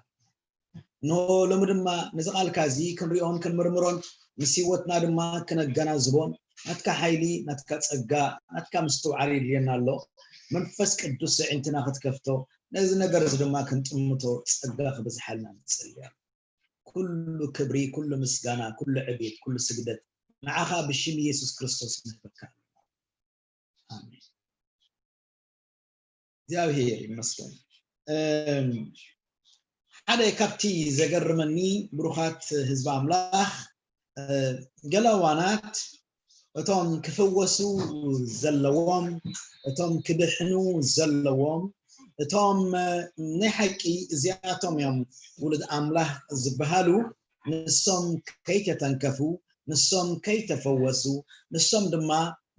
እንሆ ሎሚ ድማ ነዚ ቃልካ እዚ ክንሪኦን ክንምርምሮን ምስ ህይወትና ድማ ክነገናዝቦን ናትካ ሓይሊ፣ ናትካ ጸጋ፣ ናትካ ምስትውዓል ይድልየና ኣሎ። መንፈስ ቅዱስ ኣዒንትና ክትከፍቶ፣ ነዚ ነገር እዚ ድማ ክንጥምቶ ጸጋ ክብዝሓልና ንጽልያ። ኩሉ ክብሪ፣ ኩሉ ምስጋና፣ ኩሉ ዕቤት፣ ኩሉ ስግደት ንዓኻ ብሽም ኢየሱስ ክርስቶስ ንህበካ ኣለና። ኣሜን። እግዚኣብሔር ይመስገን። እም፣ ሓደ ካብቲ ዘገርመኒ፣ ብሩኻት ህዝቢ ኣምላኽ፣ እ፣ ገለ እዋናት እቶም ክፍወሱ ዘለዎም፣ እቶም ክድሕኑ ዘለዎም፣ እቶም፣ እ፣ ናይ ሓቂ እዚኣቶም እዮም ውሉድ ኣምላኽ ዝበሃሉ፣ ንሶም ከይተተንከፉ፣ ንሶም ከይተፈወሱ፣ ንሶም ድማ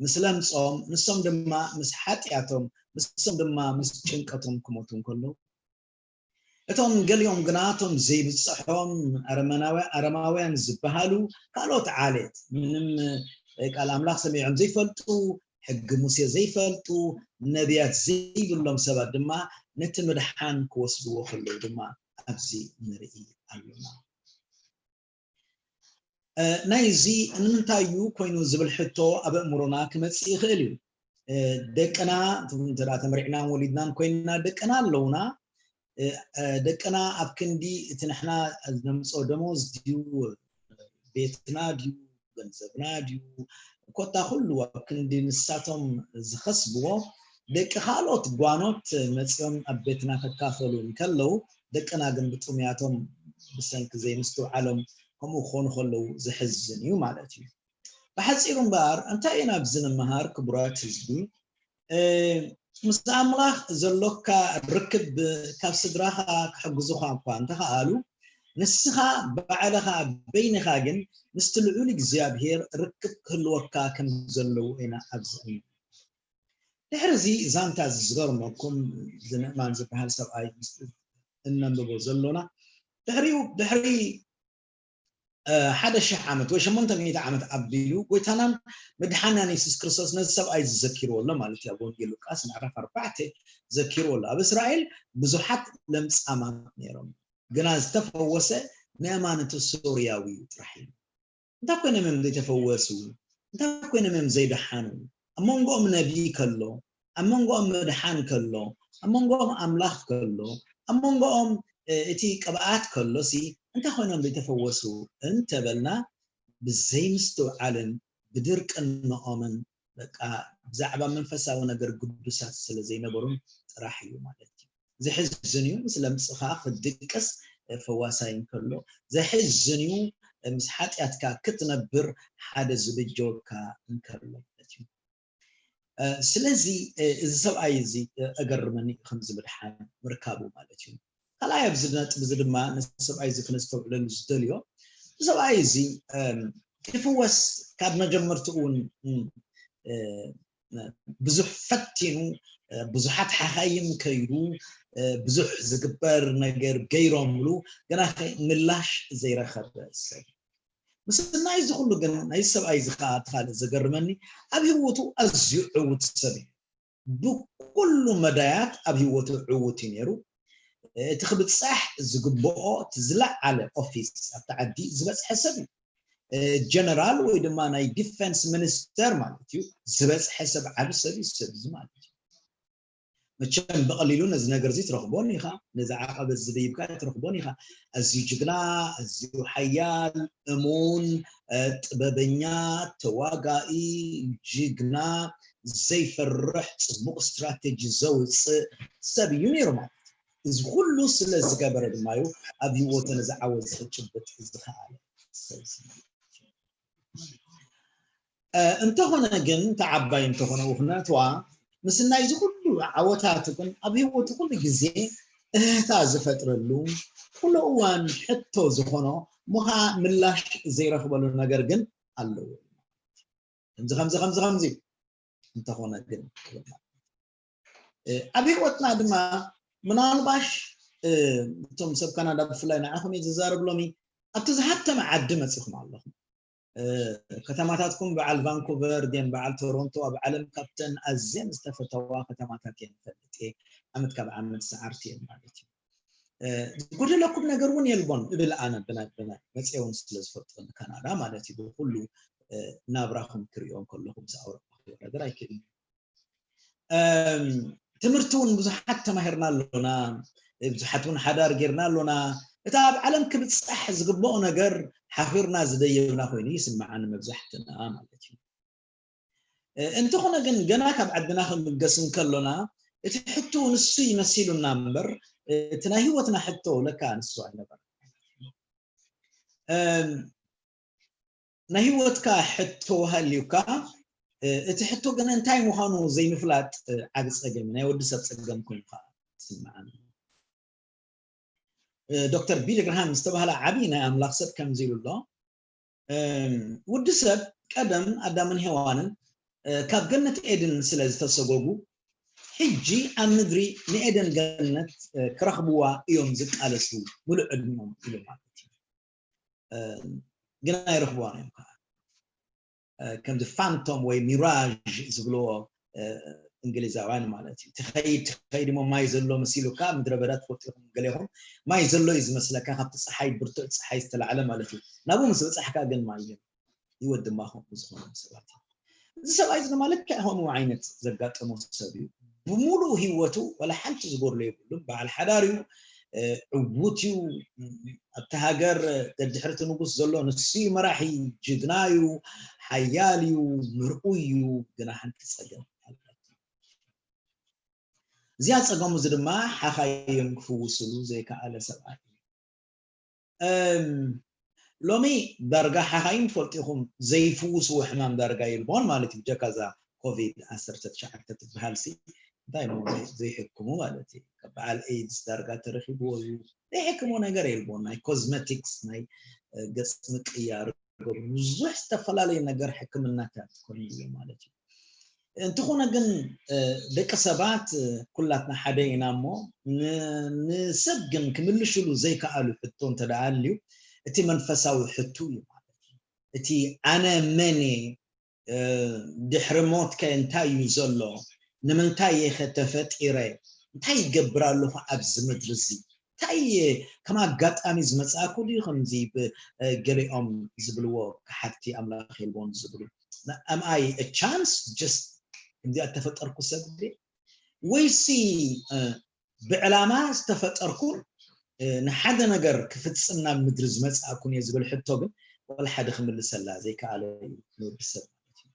ምስ ለምጾም፣ ንሶም ድማ ምስ ሓጢኣቶም፣ ንሶም ድማ ምስ ጭንቀቶም ክሞቱ እንከለዉ፣ እቶም ገሊኦም ግና እቶም ዘይብጽሖም ኣረመናውያ-፣ ኣረማውያን ዝበሃሉ ካልኦት ዓሌት፣ ምንም፣ እ፣ ቃል ኣምላኽ ሰሚዖም ዘይፈልጡ፣ ሕጊ ሙሴ ዘይፈልጡ፣ ነቢያት ዘይብሎም ሰባት ድማ ነቲ ምድሓን ክወስድዎ ከለዉ ድማ ኣብዚ ንርኢ ኣሎና። እ፣ ናይ እዚ ንምንታይ እዩ ኮይኑ ዝብል ሕቶ ኣብ ኣእምሮና ክመጽእ ይኽእል እዩ። እ፣ ደቅና እንተ ደኣ ተመሪዕናን ወሊድናን ኮይንና ደቅና ኣለውና። እ፣ እ፣ ደቅና ኣብ ክንዲ እቲ ንሕና ነምጽኦ ደሞዝ ድዩ፣ ቤትና ድዩ፣ ገንዘብና ድዩ፣ ኮታ ኩሉ ኣብ ክንዲ ንሳቶም ዝኸስብዎ፣ ደቂ ካልኦት ጓኖት መጺኦም ኣብ ቤትና ክካፈሉ እንከለዉ፣ ደቅና ግን ብጥሙያቶም ብሰንኪ ዘይምስትውዓሎም ከምኡ ክኾኑ ከለዉ ዘሕዝን እዩ ማለት እዩ። ብሓጺሩ እምበኣር፣ እንታይ ኢና ኣብዚ ንምሃር ክቡራት ህዝቢ? እ፣ ምስ ኣምላኽ ዘሎካ ርክብ ካብ ስድራኻ ክሕግዙኻ እኳ እንተኸኣሉ፣ ንስኻ ባዕልኻ በይንኻ ግን ምስቲ ልዑል እግዚኣብሔር ርክብ ክህልወካ ከም ዘለዎ ኢና ኣብዚ እምነት። ድሕሪ እዚ ዛንታ እዚ ዝገርመኩም፣ እዚ ንእማን ዝበሃል ሰብኣይ ምስ እነንብቦ ዘሎና፣ ድሕሪኡ፣ ድሕሪ፣ እ፣ ሓደ ሽሕ ዓመት ወይ ሸሞንተ ሚእቲ ዓመት ኣቢሉ ጎይታናን መድሓናን የሱስ ክርስቶስ ነዚ ሰብኣይ እዚ ዘኪርዎ ኣሎ ማለት እዩ። ኣብ ወንጌል ሉቃስ ምዕራፍ ኣርባዕተ ዘኪርዎ ኣሎ። ኣብ እስራኤል ብዙሓት ለምጻማት ነይሮም፣ ግና ዝተፈወሰ ንእማን እቲ ሶርያዊ ጥራሕ እዩ። እንታይ ኮይኖም እዮም ዘይተፈወሱ? እንታይ ኮይኖም እዮም ዘይደሓኑ? ኣብ መንጎኦም ነቢይ ከሎ፣ ኣብ መንጎኦም ምድሓን ከሎ፣ ኣብ መንጎኦም ኣምላኽ ከሎ፣ ኣብ መንጎኦም፣ እ፣ እቲ ቅብኣት ከሎሲ እንታይ ኮይኖም ዘይተፈወሱ እንተበልና፣ ብዘይምስትውዓልን ብድርቅንኦምን፣ በቃ፣ ብዛዕባ መንፈሳዊ ነገር ግዱሳት ስለ ዘይነበሩን ጥራሕ እዩ ማለት እዩ። ዘሕዝን እዩ። ምስ ለምጽኻ ክትድቅስ፣ እ፣ ፈዋሳይ እንከሎ፣ ዘሕዝን እዩ። እ፣ ምስ ሓጢኣትካ ክትነብር ሓደ ዝብጀወካ እንከሎ ማለት እዩ። እ፣ ስለዚ፣ እ፣ እዚ ሰብኣይ እዚ፣ እ፣ እገርመኒ እዩ፣ ከምዚ ምድሓን ምርካቡ ማለት እዩ። ካልኣይ ኣብዚ ነጥቢ እዚ ድማ ነዚ ሰብኣይ እዚ ክነስተውዕለሉ ዝደልዮ፣ እዚ ሰብኣይ እዚ፣ እም፣ ክፍወስ ካብ መጀመርትኡ እውን፣ እም፣ እ፣ ብዙሕ ፈቲኑ፣ እ፣ ብዙሓት ሓኻይም ከይዱ፣ እ፣ ብዙሕ ዝግበር ነገር ገይሮምሉ፣ ግናኸ ምላሽ ዘይረኸበ ሰብ። ምስናይ እዚ ኩሉ ግን ናይ ሰብኣይ እዚ ከዓ እቲ ካልእ ዘገርመኒ፣ ኣብ ህይወቱ ኣዝዩ ዕዉት ሰብ እዩ። ብኩሉ መዳያት ኣብ ህይወቱ ዕዉት እዩ ነይሩ። እቲ ክብጻሕ ዝግብኦ እቲ ዝለዓለ ኦፊስ ኣብቲ ዓዲ ዝበጽሐ ሰብ እዩ። ጀነራል ወይ ድማ ናይ ዲፌንስ ሚኒስተር ማለት እዩ። ዝበፅሐ ሰብ ዓቢ ሰብ እዩ ሰብ እዚ ማለት እዩ። መቸም ብቐሊሉ ነዚ ነገር እዚ ትረኽቦን ኢኻ፣ ነዚ ዓቐበት ዝደይብካ ትረኽቦን ኢኻ። ኣዝዩ ጅግና፣ ኣዝዩ ሓያል፣ እሙን፣ ጥበበኛ፣ ተዋጋኢ፣ ጅግና፣ ዘይፈርሕ፣ ፅቡቕ ስትራቴጂ ዘውፅእ ሰብ እዩ ነይሩ ማለት እዩ። እዚ ኩሉ ስለ ዝገበረ ድማ እዩ ኣብ ህይወቱ ነዚ ዓወት ዝኽጭብጥ ዝኸኣለ ሰብ። እንተኾነ ግን ተዓባይ እንተኾነ ውክነትዋ ምስ ናይ ዝኩሉ ዓወታቱ ግን ኣብ ህይወቱ ኩሉ ግዜ እህታ ዝፈጥረሉ ኩሉ እዋን ሕቶ ዝኾኖ ምኻ ምላሽ ዘይረኽበሉ ነገር ግን ኣለዎ። ከምዚ ከምዚ ከምዚ ከምዚ እንተኾነ ግን ኣብ ህይወትና ድማ ምናልባሽ እቶም ሰብ ካናዳ ብፍላይ ንዓኹም እየ ዝዛረብ ሎሚ ኣብቲ ዝሃተመ ዓዲ መፂኹም ኣለኹም። ከተማታትኩም በዓል ቫንኩቨር ድን በዓል ቶሮንቶ ኣብ ዓለም ካብተን ኣዝየን ዝተፈተዋ ከተማታት እየን ፈልጥ እየ። ዓመት ካብ ዓመት ሰዓርቲ እየን ማለት እዩ። ዝጎደለኩም ነገር እውን የልቦን እብል ኣነ ብናይ ብናይ መፅየ እውን ስለ ዝፈልጦ ንካናዳ ማለት እዩ። ብኩሉ ናብራኹም ክሪኦ ከለኹ ምስ ኣውሮፓ ክሪኦ ነገር ኣይክእልን። ትምህርቲ እውን ብዙሓት ተማሂርና ኣሎና፣ ብዙሓት እውን ሓዳር ጌርና ኣሎና። እቲ ኣብ ዓለም ክብፃሕ ዝግብኦ ነገር ሓፊርና ዝደየብና ኮይኑ ይስምዓኒ መብዛሕትና ማለት እዩ። እንተኾነ ግን ገና ካብ ዓድና ክንብገስ እንከሎና እቲ ሕቶ ንሱ ይመሲሉና እምበር እቲ ናይ ህይወትና ሕቶ ለካ ንሱ ኣይነበረ። ናይ ህይወትካ ሕቶ ሃልዩካ እቲ ሕቶ ግን እንታይ ምዃኑ ዘይምፍላጥ ዓቢ ጸገም ናይ ወዲ ሰብ ጸገም ኮይኑ ከዓ ይስምዓኒ። ዶክተር ቢሊ ግርሃም ዝተባህለ ዓቢ ናይ ኣምላኽ ሰብ ከምዚ ኢሉ ኣሎ። ወዲ ሰብ ቀደም ኣዳምን ሄዋንን ካብ ገነት ኤድን ስለ ዝተሰጎጉ ሕጂ ኣብ ምድሪ ንኤደን ገነት ክረኽብዋ እዮም ዝቃለሱ ሙሉእ ዕድሚኦም ኢሉ ማለት እዩ። ግን ኣይረኽብዋን እዮም ከዓ ከምዚ ፋንቶም ወይ ሚራዥ ዝብልዎ እንግሊዛውያን ማለት እዩ። ትኸይድ ትኸይድ እሞ ማይ ዘሎ መሲሉካ ምድረ በዳ ትፈልጡ ኢኹም ገሌኹም። ማይ ዘሎ እዩ ዝመስለካ ካብቲ ፀሓይ ብርቱዕ ፀሓይ ዝተላዕለ ማለት እዩ። ናብኡ ምስ በፃሕካ ግን ማይ እዩ። ህይወት ድማ ከምኡ ዝኾነ ሰባት እዩ። እዚ ሰብኣይ እዚ ድማ ልክዕ ከምኡ ዓይነት ዘጋጠሞ ሰብ እዩ። ብምሉእ ህይወቱ ዋላ ሓንቲ ዝጎድሎ የብሉን። በዓል ሓዳር እዩ። ዕዉት እዩ። ኣብቲ ሃገር ደድሕርቲ ንጉስ ዘሎ ንሱ እዩ መራሒ። ጅግና እዩ። ሓያል እዩ። ምርኡይ እዩ። ግና ሓንቲ ፀገም ኣለቶ። እዚኣ ፀገሙ እዚ ድማ ሓኻይም ክፍውስሉ ዘይከኣለ ሰብኣይ እዩ። ሎሚ ዳርጋ ሓኻይም ትፈልጡ ኢኹም ዘይፍውስዎ ሕማም ዳርጋ የልቦን ማለት እዩ። ብጀካ እዛ ኮቪድ ዓሰርተ ትሽዓተ ትበሃል ሲ እንታይ እሞ ዘይሕክሙ ማለት እዩ። በዓል ኤድስ ዳርጋ ተረኪብዎ እዩ። ዘይሕክሞ ነገር የልቦን። ናይ ኮዝመቲክስ ናይ ገፅ ምቅያር ብዙሕ ዝተፈላለዩ ነገር ሕክምናታት ኮይኑ እዩ ማለት እዩ። እንተኾነ ግን ደቂ ሰባት ኩላትና ሓደ ኢና እሞ ንሰብ ግን ክምልሽሉ ዘይከኣሉ ሕቶ እንተ ደኣ ኣልዩ እቲ መንፈሳዊ ሕቱ እዩ ማለት እዩ። እቲ ኣነ መን እየ፣ ድሕሪ ሞት ከ እንታይ እዩ ዘሎ፣ ንምንታይ እየ ከ ተፈጢረ፣ እንታይ ይገብር ኣለኹ ኣብዚ ምድሪ እዚ፣ እንታይ ከም ኣጋጣሚ ዝመፅኣኩ ድዩ ከምዚ ገሊኦም ዝብልዎ ክሓድቲ ኣምላኽ የልቦን ዝብሉ am I a chance just ከምዚኣ እተፈጠርኩ ሰብ ድየ ወይሲ ብዕላማ ዝተፈጠርኩን ንሓደ ነገር ክፍፅም ናብ ምድሪ ዝመፅኣኩን እየ ዝብል ሕቶ ግን ዋላ ሓደ ክምልሰላ ዘይከኣለ እዩ ንወዲ ሰብ ማለት እዩ።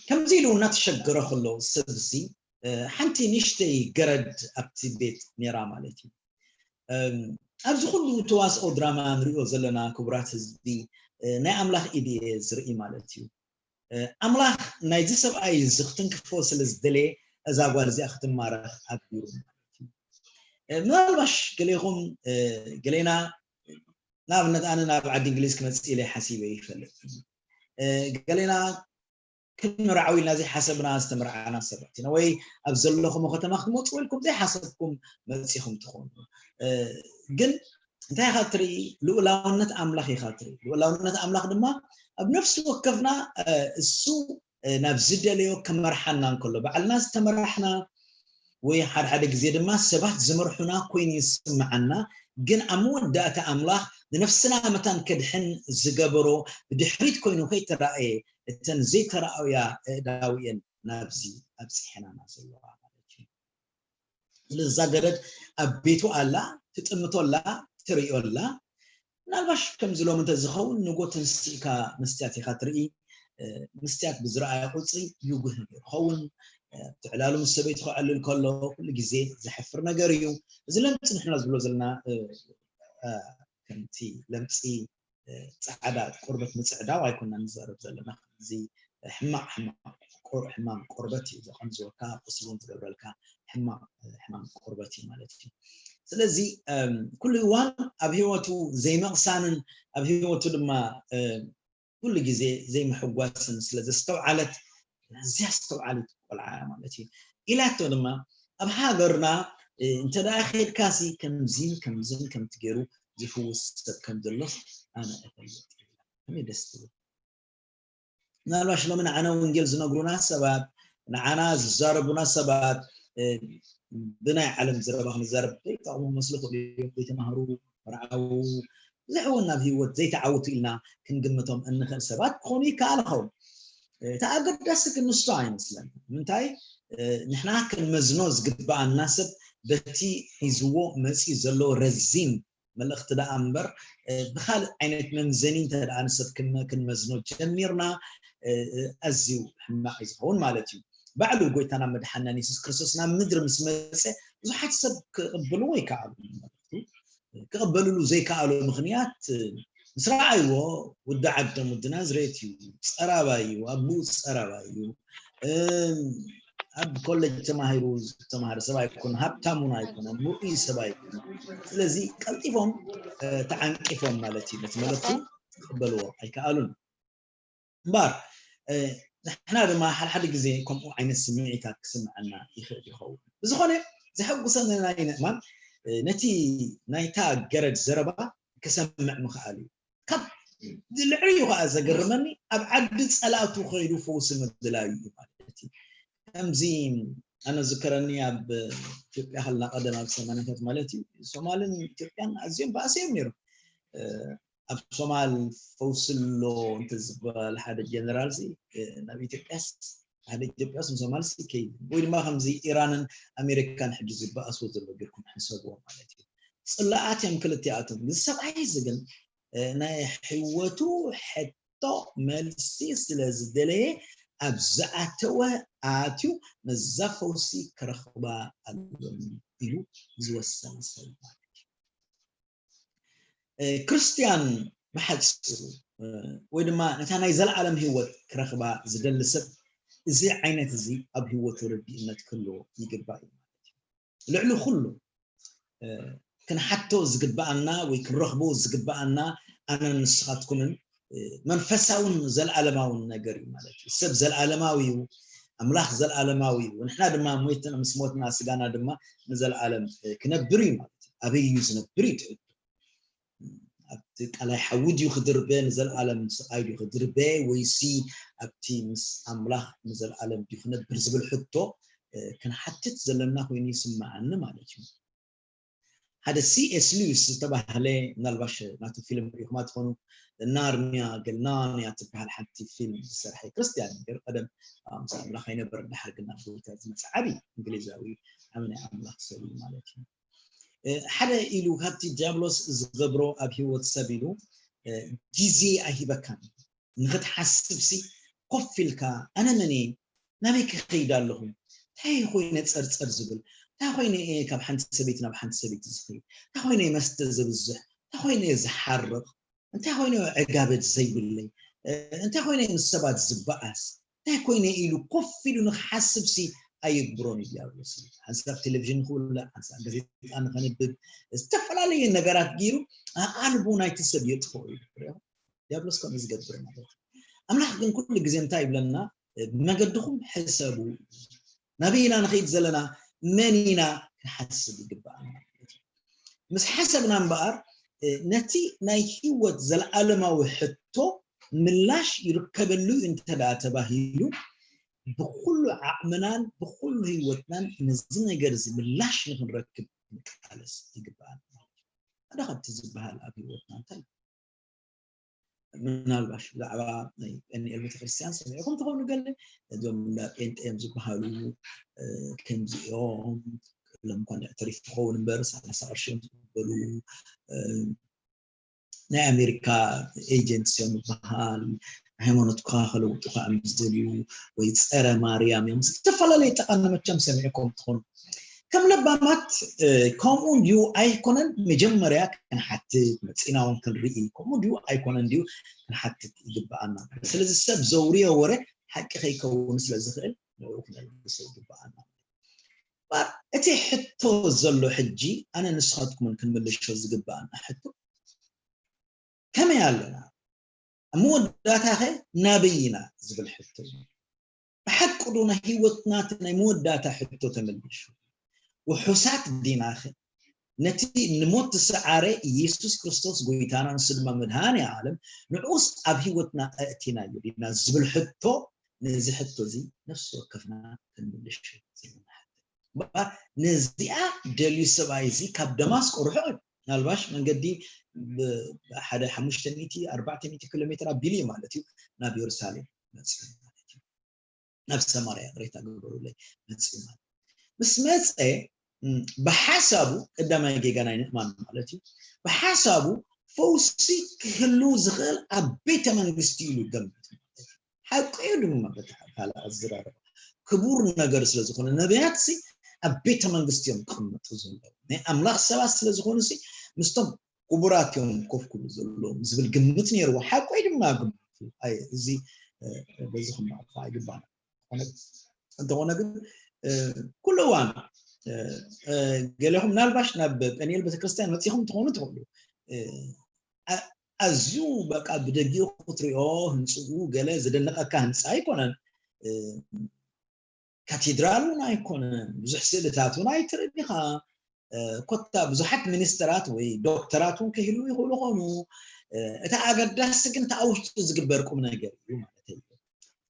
ከምዚ ኢሉ እናተሸገረ ከሎ ሰብ እዚ ሓንቲ ንእሽተይ ገረድ ኣብቲ ቤት ነይራ ማለት እዩ። ኣብዚ ኩሉ ተዋስኦ ድራማ ንሪኦ ዘለና ክቡራት ህዝቢ ናይ ኣምላኽ ኢድ እየ ዝርኢ ማለት እዩ። ኣምላኽ ናይዚ ሰብኣይ እዚ ክትንክፎ ስለ ዝደለየ እዛ ጓል እዚኣ ክትማረኽ ኣግቢሩ ማለት እዩ። ምናልባሽ ገሌኹም ገሌና ንኣብነት ኣነ ናብ ዓዲ እንግሊዝ ክመፅእ ኢለ ሓሲበ ይፈልጥ። ገሌና ክንምርዓው ኢልና ዘይሓሰብና ዝተመርዓና ሰባት ኢና ወይ ኣብ ዘለኹሞ ከተማ ክትመፁ ኢልኩም ዘይሓሰብኩም መፂኹም ትኾኑ። ግን እንታይ ኢኻ ትርኢ? ልኡላውነት ኣምላኽ ኢኻ ትርኢ። ልኡላውነት ኣምላኽ ድማ ኣብ ነፍሲ ወከፍና እሱ ናብ ዝደለዮ ክመርሓና እንከሎ ባዕልና ዝተመራሕና ወይ ሓደ ሓደ ግዜ ድማ ሰባት ዝመርሑና ኮይኑ ይስምዓና። ግን ኣብ መወዳእታ ኣምላኽ ንነፍስና መታን ከድሕን ዝገበሮ ብድሕሪት ኮይኑ ከይተራእየ እተን ዘይተራእያ ኣእዳው እየን ናብዚ ኣብፂሐናና ዘለዋ ማለት እዩ። ስለዚ እዛ ገረድ ኣብ ቤቱ ኣላ፣ ትጥምቶ ኣላ፣ ትርእዮ ኣላ። ምናልባሽ ከምዚ ሎም እንተዝኸውን ንጎ ተንሲእካ መስትያት ኢኻ ትርኢ። መስትያት ብዝረኣየ ቁፅሪ ይጉህ ነይሩ ኸውን። ትዕላሉ ምስ ሰበይቱ ክዕልል ከሎ ኩሉ ግዜ ዘሕፍር ነገር እዩ። እዚ ለምፂ ንሕና ዝብሎ ዘለና ከምቲ ለምፂ ፃዕዳ ቆርበት ምፅዕዳው ኣይኮና ንዛረብ ዘለና። እዚ ሕማቕ ሕማቕ ሕማም ቆርበት እዩ ዘቐንዝወካ፣ ቁስሉን ዝገብረልካ ሕማቕ ሕማም ቆርበት እዩ ማለት እዩ። ስለዚ ኩሉ እዋን ኣብ ህይወቱ ዘይመቕሳንን ኣብ ህይወቱ ድማ ኩሉ ግዜ ዘይምሕጓስን ስለ ዘስተውዓለት፣ ኣዝያ ኣስተውዓሊት ቆልዓ ማለት እዩ። ኢላቶ ድማ ኣብ ሃገርና እንተ ደኣ ኬድካሲ ከምዚን ከምዝን ከምቲ ገይሩ ዝፍውስ ሰብ ከም ዘሎስ ኣነ እፈልጥ። ከመይ ደስ ትብል። ምናልባሽ ሎሚ ንዓና ወንጌል ዝነግሩና ሰባት፣ ንዓና ዝዛረቡና ሰባት ብናይ ዓለም ዘረባ ክንዛረብ ዘይጠቕሙ መስሉ ክእሉ እዮም። ዘይተማህሩ፣ መርዓዊ፣ ብዙሕ እውን ናብ ህይወት ዘይተዓውቱ ኢልና ክንግምቶም እንኽእል ሰባት ክኾኑ ይከኣል ኸውን። እቲ ኣገዳሲ ግን ንሱ ኣይመስለን። ምንታይ ንሕና ክንመዝኖ ዝግብኣና ሰብ በቲ ሒዝዎ መፂኡ ዘሎ ረዚን መልእኽቲ ደኣ እምበር ብካልእ ዓይነት መምዘኒ እንተ ደኣ ንሰብ ክንመዝኖ ጀሚርና ኣዝዩ ሕማቕ እዩ ዝኸውን ማለት እዩ። ባዕሉ ጎይታና መድሓናን የሱስ ክርስቶስ ናብ ምድሪ ምስ መፀ ብዙሓት ሰብ ክቕብልዎ ይከኣሉ። ክቕበልሉ ዘይከኣሉ ምኽንያት ምስ ረኣይዎ ወዲ ዓዶም ወዲ ናዝሬት እዩ፣ ፀራባይ እዩ፣ ኣቦኡ ፀራባይ እዩ፣ ኣብ ኮሌጅ ተማሂሩ ዝተማሃረ ሰብ ኣይኮነ፣ ሃብታም እውን ኣይኮነ፣ ምርኡይ ሰብ ኣይኮነ። ስለዚ ቀልጢፎም ተዓንቂፎም ማለት እዩ ነቲ መልእኽቲ ክቕበልዎ ኣይከኣሉን። እምበር ንሕና ድማ ሓደ ሓደ ግዜ ከምኡ ዓይነት ስምዒታት ክስምዐና ይኽእል ይኸውን። ብዝኾነ ዘሐጉሰኒ ናይ ምእማን ነቲ ናይታ ገረድ ዘረባ ክሰምዕ ምኽኣል እዩ። ካብ ልዕሊኡ ከዓ ዘገርመኒ ኣብ ዓዲ ፀላእቱ ከይዱ ፈውሲ ምድላዩ እዩ ማለት እዩ። ከምዚ ኣነ ዝከረኒ ኣብ ኢትዮጵያ ከለና ቀደም ኣብ ሰማንያታት ማለት እዩ ሶማልን ኢትዮጵያን ኣዝዮም ባእሲ እዮም ነይሮም። ኣብ ሶማል ፈውሲ ኣሎ እንተዝበሃል ሓደ ጀነራል ሲ ናብ ኢትዮጵያስ ሓደ ኢትዮጵያስ ንሶማል ሲ ከይድ ወይ ድማ ከምዚ ኢራንን ኣሜሪካን ሕጂ ዝበኣስዎ ዘሎ ጌርኩም ሕሰብዎ ማለት እዩ። ፅላኣት እዮም ክልቲኣቶም። እዚ ሰብኣይ እዚ ግን ናይ ህይወቱ ሕቶ መልሲ ስለ ዝደለየ ኣብ ዝኣተወ ኣትዩ ነዛ ፈውሲ ክረኽባ ኣለኒ ኢሉ ዝወሰነ ሰብ ማለት እዩ። ክርስትያን ብሓፂሩ ወይ ድማ ነታ ናይ ዘለዓለም ህይወት ክረኽባ ዝደሊ ሰብ እዚ ዓይነት እዚ ኣብ ህይወቱ ርድእነት ክህልዎ ይግባእ እዩ ማለት እዩ። ልዕሊ ኩሉ ክንሓቶ ዝግብኣና ወይ ክንረኽቦ ዝግብኣና ኣነን ንስኻትኩምን መንፈሳውን ዘለዓለማውን ነገር እዩ ማለት እዩ። ሰብ ዘለዓለማዊ እዩ፣ ኣምላኽ ዘለዓለማዊ እዩ። ንሕና ድማ ሞይትና ምስ ሞትና ስጋና ድማ ንዘለዓለም ክነብር እዩ ማለት እዩ። ኣበይ እዩ ዝነብር እዩ ትሕቱ። ኣብቲ ቀላይ ሓዊ ድዩ ክድርበ ንዘለዓለም ስቓይ ድዩ ክድርበ ወይሲ ኣብቲ ምስ ኣምላኽ ንዘለዓለም ድዩ ክነብር ዝብል ሕቶ ክንሓትት ዘለና ኮይኑ ይስምዓኒ ማለት እዩ። ሓደ ሲ ኤስ ሉዊስ ዝተባህለ ምናልባሽ ናቱ ፊልም ሪኢኹማ ትኾኑ ናርኒያ ገል ናርኒያ ትበሃል ሓንቲ ፊልም ዝሰርሐ ክርስትያን ነገር ቀደም ምስ ኣምላኽ ኣይነበረ ድሓር ግን ናብ ጎይታ ዝመፀ ዓብዪ እንግሊዛዊ ዓብ ናይ ኣምላኽ ሰብ እዩ ማለት እዩ። ሓደ ኢሉ ካብቲ ዲያብሎስ ዝገብሮ ኣብ ህይወት ሰብ ኢሉ ግዜ ኣይሂበካን ንክትሓስብ ሲ ኮፍ ኢልካ ኣነ መን እየ ናበይ ክኸይድ ኣለኹ እንታይ ኮይነ ፀርፀር ዝብል እንታይ ኮይነ እየ ካብ ሓንቲ ሰበይቲ ናብ ሓንቲ ሰበይቲ ዝኸይድ እንታይ ኮይነ መስተ ዘብዝሕ እንታይ ኮይነ ዝሓርቕ እንታይ ኮይነ ዕጋበት ዘይብለይ እንታይ ኮይነ ምስ ሰባት ዝበኣስ እንታይ ኮይነ ኢሉ ኮፍ ኢሉ ንክሓስብ ሲ ኣይግብሮን እዩ ዲያብሎስ። ሓንሳብ ቴሌቪዥን ንክውላዕ፣ ሓንሳብ ጋዜጣ ንከንብብ፣ ዝተፈላለየ ነገራት ገይሩ ኣቓልቦ ናይቲ ሰብ የጥፍኦ እዩ። ዲያብሎስ ከምኡ ዝገብር ማለት እዩ። ኣምላኽ ግን ኩሉ ግዜ እንታይ ይብለና? ብመገድኹም ሕሰቡ። ናበይ ኢና ንኸይድ ዘለና? መን ኢና ክንሓስብ ይግብኣና ማለት እዩ። ምስ ሓሰብና እምበኣር ነቲ ናይ ህይወት ዘለዓለማዊ ሕቶ ምላሽ ይርከበሉ እንተ ደኣ ተባሂሉ ብኩሉ ዓቕምናን ብኩሉ ህይወትናን ነዚ ነገር እዚ ምላሽ ንክንረክብ ክንቃለስ ይግብኣና። ሓደ ካብቲ ዝበሃል ኣብ ህይወትና እንታይ እዩ? ምናልባሽ ብዛዕባ ናይ ጴንኤል ቤተክርስትያን ሰሚዕኩም ትኾኑ፣ ገለ እዞም እንዳ ጴንጤ እዮም ዝበሃሉ ከምዚኦም፣ ሎም እኳ እንዳ ተሪፉ ክኸውን እምበር ሰላሳ ቅርሺ እዮም ዝቕበሉ። ናይ ኣሜሪካ ኤጀንትስ እዮም ዝበሃል። ሃይማኖትካ ከለውጡ ከዓ ምስ ደልዩ ወይ ፀረ ማርያም እዮም። ዝተፈላለዩ ጠቃኒ መቸም ሰሚዕኩም ትኾኑ። ከም ለባማት ከምኡ እንዲዩ ኣይኮነን። መጀመርያ ክንሓትት መፂና እውን ክንርኢ ከምኡ እንዲዩ ኣይኮነን እንዲዩ ክንሓትት ይግበኣና። ስለዚ ሰብ ዘውርዮ ወረ ሓቂ ከይከውን ስለዝኽእል ንኡ ክነልግሶ ይግበኣና። እቲ ሕቶ ዘሎ ሕጂ ኣነ ንስኻትኩምን ክንምልሾ ዝግበኣና ሕቶ ከመይ ኣለና? ኣብ መወዳእታኸ ናበይ ኢና ዝብል ሕቶ እዩ። ብሓቂ ዶ ናይ ህይወትና እቲ ናይ መወዳእታ ሕቶ ተመሊሹ? ውሑሳት ዲናኸ? ነቲ ንሞት ዝሰዓረ ኢየሱስ ክርስቶስ ጎይታና ንሱ ድማ መድሃኒ ዓለም ንዑስ ኣብ ህይወትና ኣእቲናዮ ዲና ዝብል ሕቶ፣ ነዚ ሕቶ እዚ ነፍሲ ወከፍና ክንምልሽ ዘለና ሕቶ። ነዚኣ ደልዩ ሰብኣይ እዚ ካብ ደማስቆ ርሑቕ እዩ። ምናልባሽ መንገዲ ሓደ ሓሙሽተ ሚእቲ ኣርባዕተ ሚእቲ ኪሎ ሜትር ኣቢሉ እዩ ማለት እዩ ናብ የሩሳሌም መፅኡ ማለት እዩ። ናብ ሰማርያ ቅሬታ ግበሩለይ መፅኡ ማለት ምስ መፀ ብሓሳቡ ቀዳማይ ጌጋ ናይ ንእማን ማለት እዩ። ብሓሳቡ ፈውሲ ክህሉ ዝኽእል ኣብ ቤተ መንግስቲ ኢሉ ገምት ማለት እዩ። ሓቂ እዩ ድማ በቲ ካልእ ኣዘራርባ ክቡር ነገር ስለ ዝኾነ ነቢያት ሲ ኣብ ቤተ መንግስቲ እዮም ክቕመጡ ዘለዉ ናይ ኣምላኽ ሰባት ስለ ዝኾኑ ሲ ምስቶም ክቡራት እዮም ኮፍ ክብሉ ዘለዎም ዝብል ግምት ነይርዎ። ሓቂ እዩ ድማ ግምቱ እዚ በዚ ክማቕፋ ኣይግባና። እንተኾነ ግን ኩሉ እዋን ገሌኹም ምናልባሽ ናብ ጴንኤል ቤተክርስትያን መፂኹም ትኾኑ ትኽእሉ። ኣዝዩ በቃ ብደጊኡ ክትሪኦ ህንፅኡ ገለ ዘደነቐካ ህንፃ ኣይኮነን። ካቴድራል እውን ኣይኮነን። ብዙሕ ስእልታት እውን ኣይትርኢ ኢኻ። ኮታ ብዙሓት ሚኒስተራት ወይ ዶክተራት እውን ከይህልዉ ይኽእሉ ኾኑ። እቲ ኣገዳሲ ግን እቲ ኣብ ውሽጢ ዝግበር ቁም ነገር እዩ ማለት እዩ።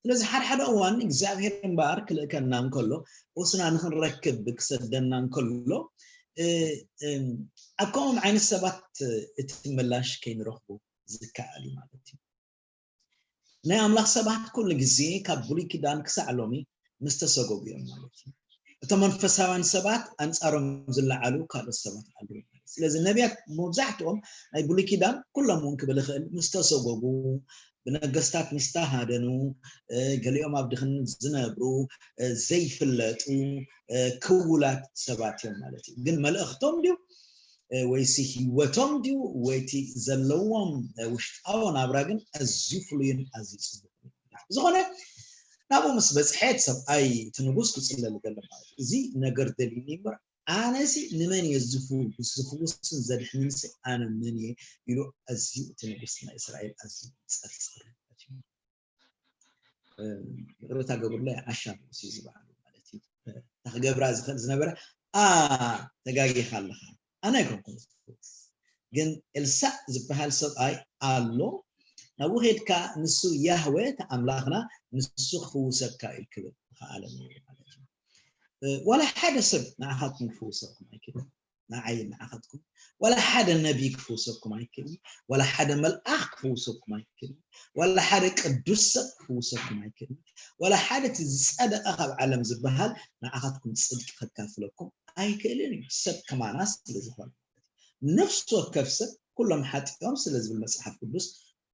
ስለዚ ሓደ ሓደ እዋን እግዚኣብሔር እምበኣር ክልእከና እንከሎ ወስና ንክንረክብ ክሰደና እንከሎ ኣብ ከምኦም ዓይነት ሰባት እቲ ምላሽ ከይንረኽቡ ዝከኣል እዩ ማለት እዩ። ናይ ኣምላኽ ሰባት ኩሉ ግዜ ካብ ብሉይ ኪዳን ክሳዕ ሎሚ ምስ ተሰጎጉ እዮም ማለት እዩ። እቶም መንፈሳውያን ሰባት ኣንጻሮም ዝለዓሉ ካልኦት ሰባት ኣለዉ ማለት እዩ። ስለዚ ነቢያት መብዛሕትኦም ናይ ብሉይ ኪዳን ኩሎም እውን ክብል ይኽእል ምስ ተሰጎጉ ብነገስታት ምስ ተሃደኑ ገሊኦም ኣብ ድኽነት ዝነብሩ ዘይፍለጡ ክውላት ሰባት እዮም ማለት እዩ። ግን መልእኽቶም ድዩ ወይሲ ህይወቶም ድዩ ወይቲ ዘለዎም ውሽጣዊ ናብራ ግን ኣዝዩ ፍሉይን ኣዝዩ ፅቡቅ ዝኾነ ናብኡ ምስ በፅሐ እቲ ሰብኣይ እቲ ንጉስ ክፅለል ገለ ማለት እዚ ነገር ደልዩኒ እምበር ኣነሲ ንመን እየ ዝፍውስን ዘድሕንን ኣነ መን እየ ኢሉ ኣዝዩ እቲ ንጉስ ናይ እስራኤል ኣዝዩ ፀርፀር። ይቕርታ ገብሩለይ ዓሻ ንጉስ እዩ ዝበሃል ማለት እዩ። እታ ክገብራ ዝኽእል ዝነበረ ኣ ተጋጊኻ ኣለኻ ኣነ ኣይኮንኩን ግን ኤልሳእ ዝበሃል ሰብኣይ ኣሎ ናብኡ ኸድካ ንሱ ያህወ እቲ ኣምላኽና ንሱ ክፍውሰካ እዩ ክብል ዝኸኣለ ማለት እዩ። ዋላ ሓደ ሰብ ንዓኻትኩም ክፍውሰኩም ኣይክእልን። ንዓይ ንዓኻትኩም ዋላ ሓደ ነቢ ክፍውሰኩም ኣይክእልን። ዋላ ሓደ መልኣኽ ክፍውሰኩም ኣይክእልን። ዋላ ሓደ ቅዱስ ሰብ ክፍውሰኩም ኣይክእልን። ዋላ ሓደ እቲ ዝጸደቐ ካብ ዓለም ዝበሃል ንዓኻትኩም ጽድቂ ከካፍለኩም ኣይክእልን እዩ። ሰብ ከማና ስለ ዝኾነ ነፍሲ ወከፍ ሰብ ኩሎም ሓጢኦም ስለ ዝብል መጽሓፍ ቅዱስ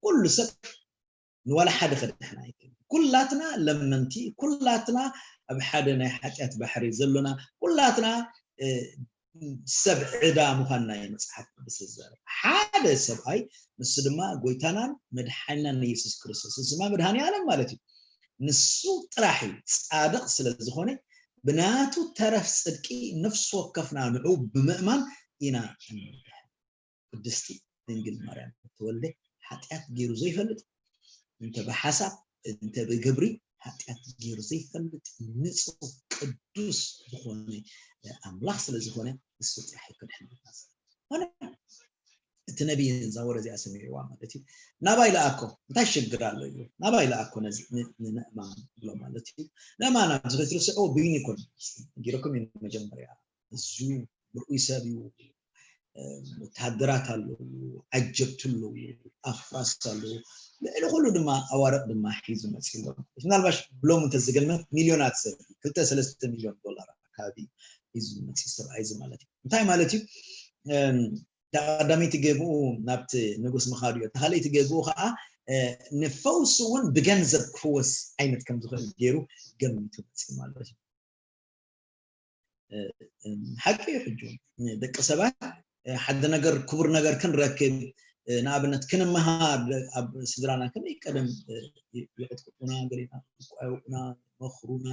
ኩሉ ሰብ ንዋላ ሓደ ከድሕና ኣይክእል። ኩላትና ለመንቲ፣ ኩላትና ኣብ ሓደ ናይ ሓጢኣት ባሕሪ ዘሎና፣ ኩላትና ሰብ ዕዳ ምዃንና እዩ መፅሓፍ ቅዱስ ዝዛረብ። ሓደ ሰብኣይ ንሱ ድማ ጎይታናን መድሓኒናን ኢየሱስ ክርስቶስ እዚ ድማ መድሃኒ ዓለም ማለት እዩ። ንሱ ጥራሕ እዩ ፃድቕ ስለ ዝኾነ ብናቱ ተረፍ ፅድቂ ነፍሲ ወከፍና ንዑ ብምእማን ኢና እንድሕን። ቅድስቲ ድንግል ማርያም እተወልደ ሓጢኣት ገይሩ ዘይፈልጥ እንተ ብሓሳብ እንተ ብግብሪ ሓጢኣት ገይሩ ዘይፈልጥ ንፁህ ቅዱስ ዝኾነ ኣምላኽ ስለ ዝኾነ ንሱ ጥራሕ እዩ ከድሕነና። ኮነ እቲ ነቢይ እዛ ወረ እዚኣ ሰሚዕዋ ማለት እዩ ናባይ ለኣኮ እንታይ ሽግር ኣሎ እዩ ናባይ ለኣኮ ንእማን ብሎ ማለት እዩ። ንእማን ኣብዚ ክትርስዕዎ ብይኑ ይኮን ነጊረኩም እዩ መጀመርያ እዙ ምርኡይ ሰብ እዩ ወተሃደራት ኣለዉ፣ ዓጀብቲ ኣለዉ፣ ኣፍራስ ኣለዉ። ልዕሊ ኩሉ ድማ ኣዋርቕ ድማ ሒዙ መፂኡ ኣሎ። ምናልባሽ ብሎም እንተዝግመት ሚልዮናት ሰብ እዩ። ክልተ ሰለስተ ሚልዮን ዶላር ኣካባቢ ሒዙ መፂኡ ሰብኣይ እዚ ማለት እዩ። እንታይ ማለት እዩ? እታ ቀዳመይቲ ገብኡ ናብቲ ንጉስ ምኻዱ እዩ። እታ ካልኣይቲ ገብኡ ከዓ ንፈውሲ እውን ብገንዘብ ክፍወስ ዓይነት ከም ዝኽእል ገይሩ ገሚቱ መፂኡ ማለት እዩ። ሓቂ እዩ። ሕጂ ደቂ ሰባት ሓደ ነገር ክቡር ነገር ክንረክብ፣ ንኣብነት ክንመሃር፣ ኣብ ስድራና ከመይ ቀደም ይዕጥቁና፣ ገሌና ይቋየቁና፣ መኽሩና፣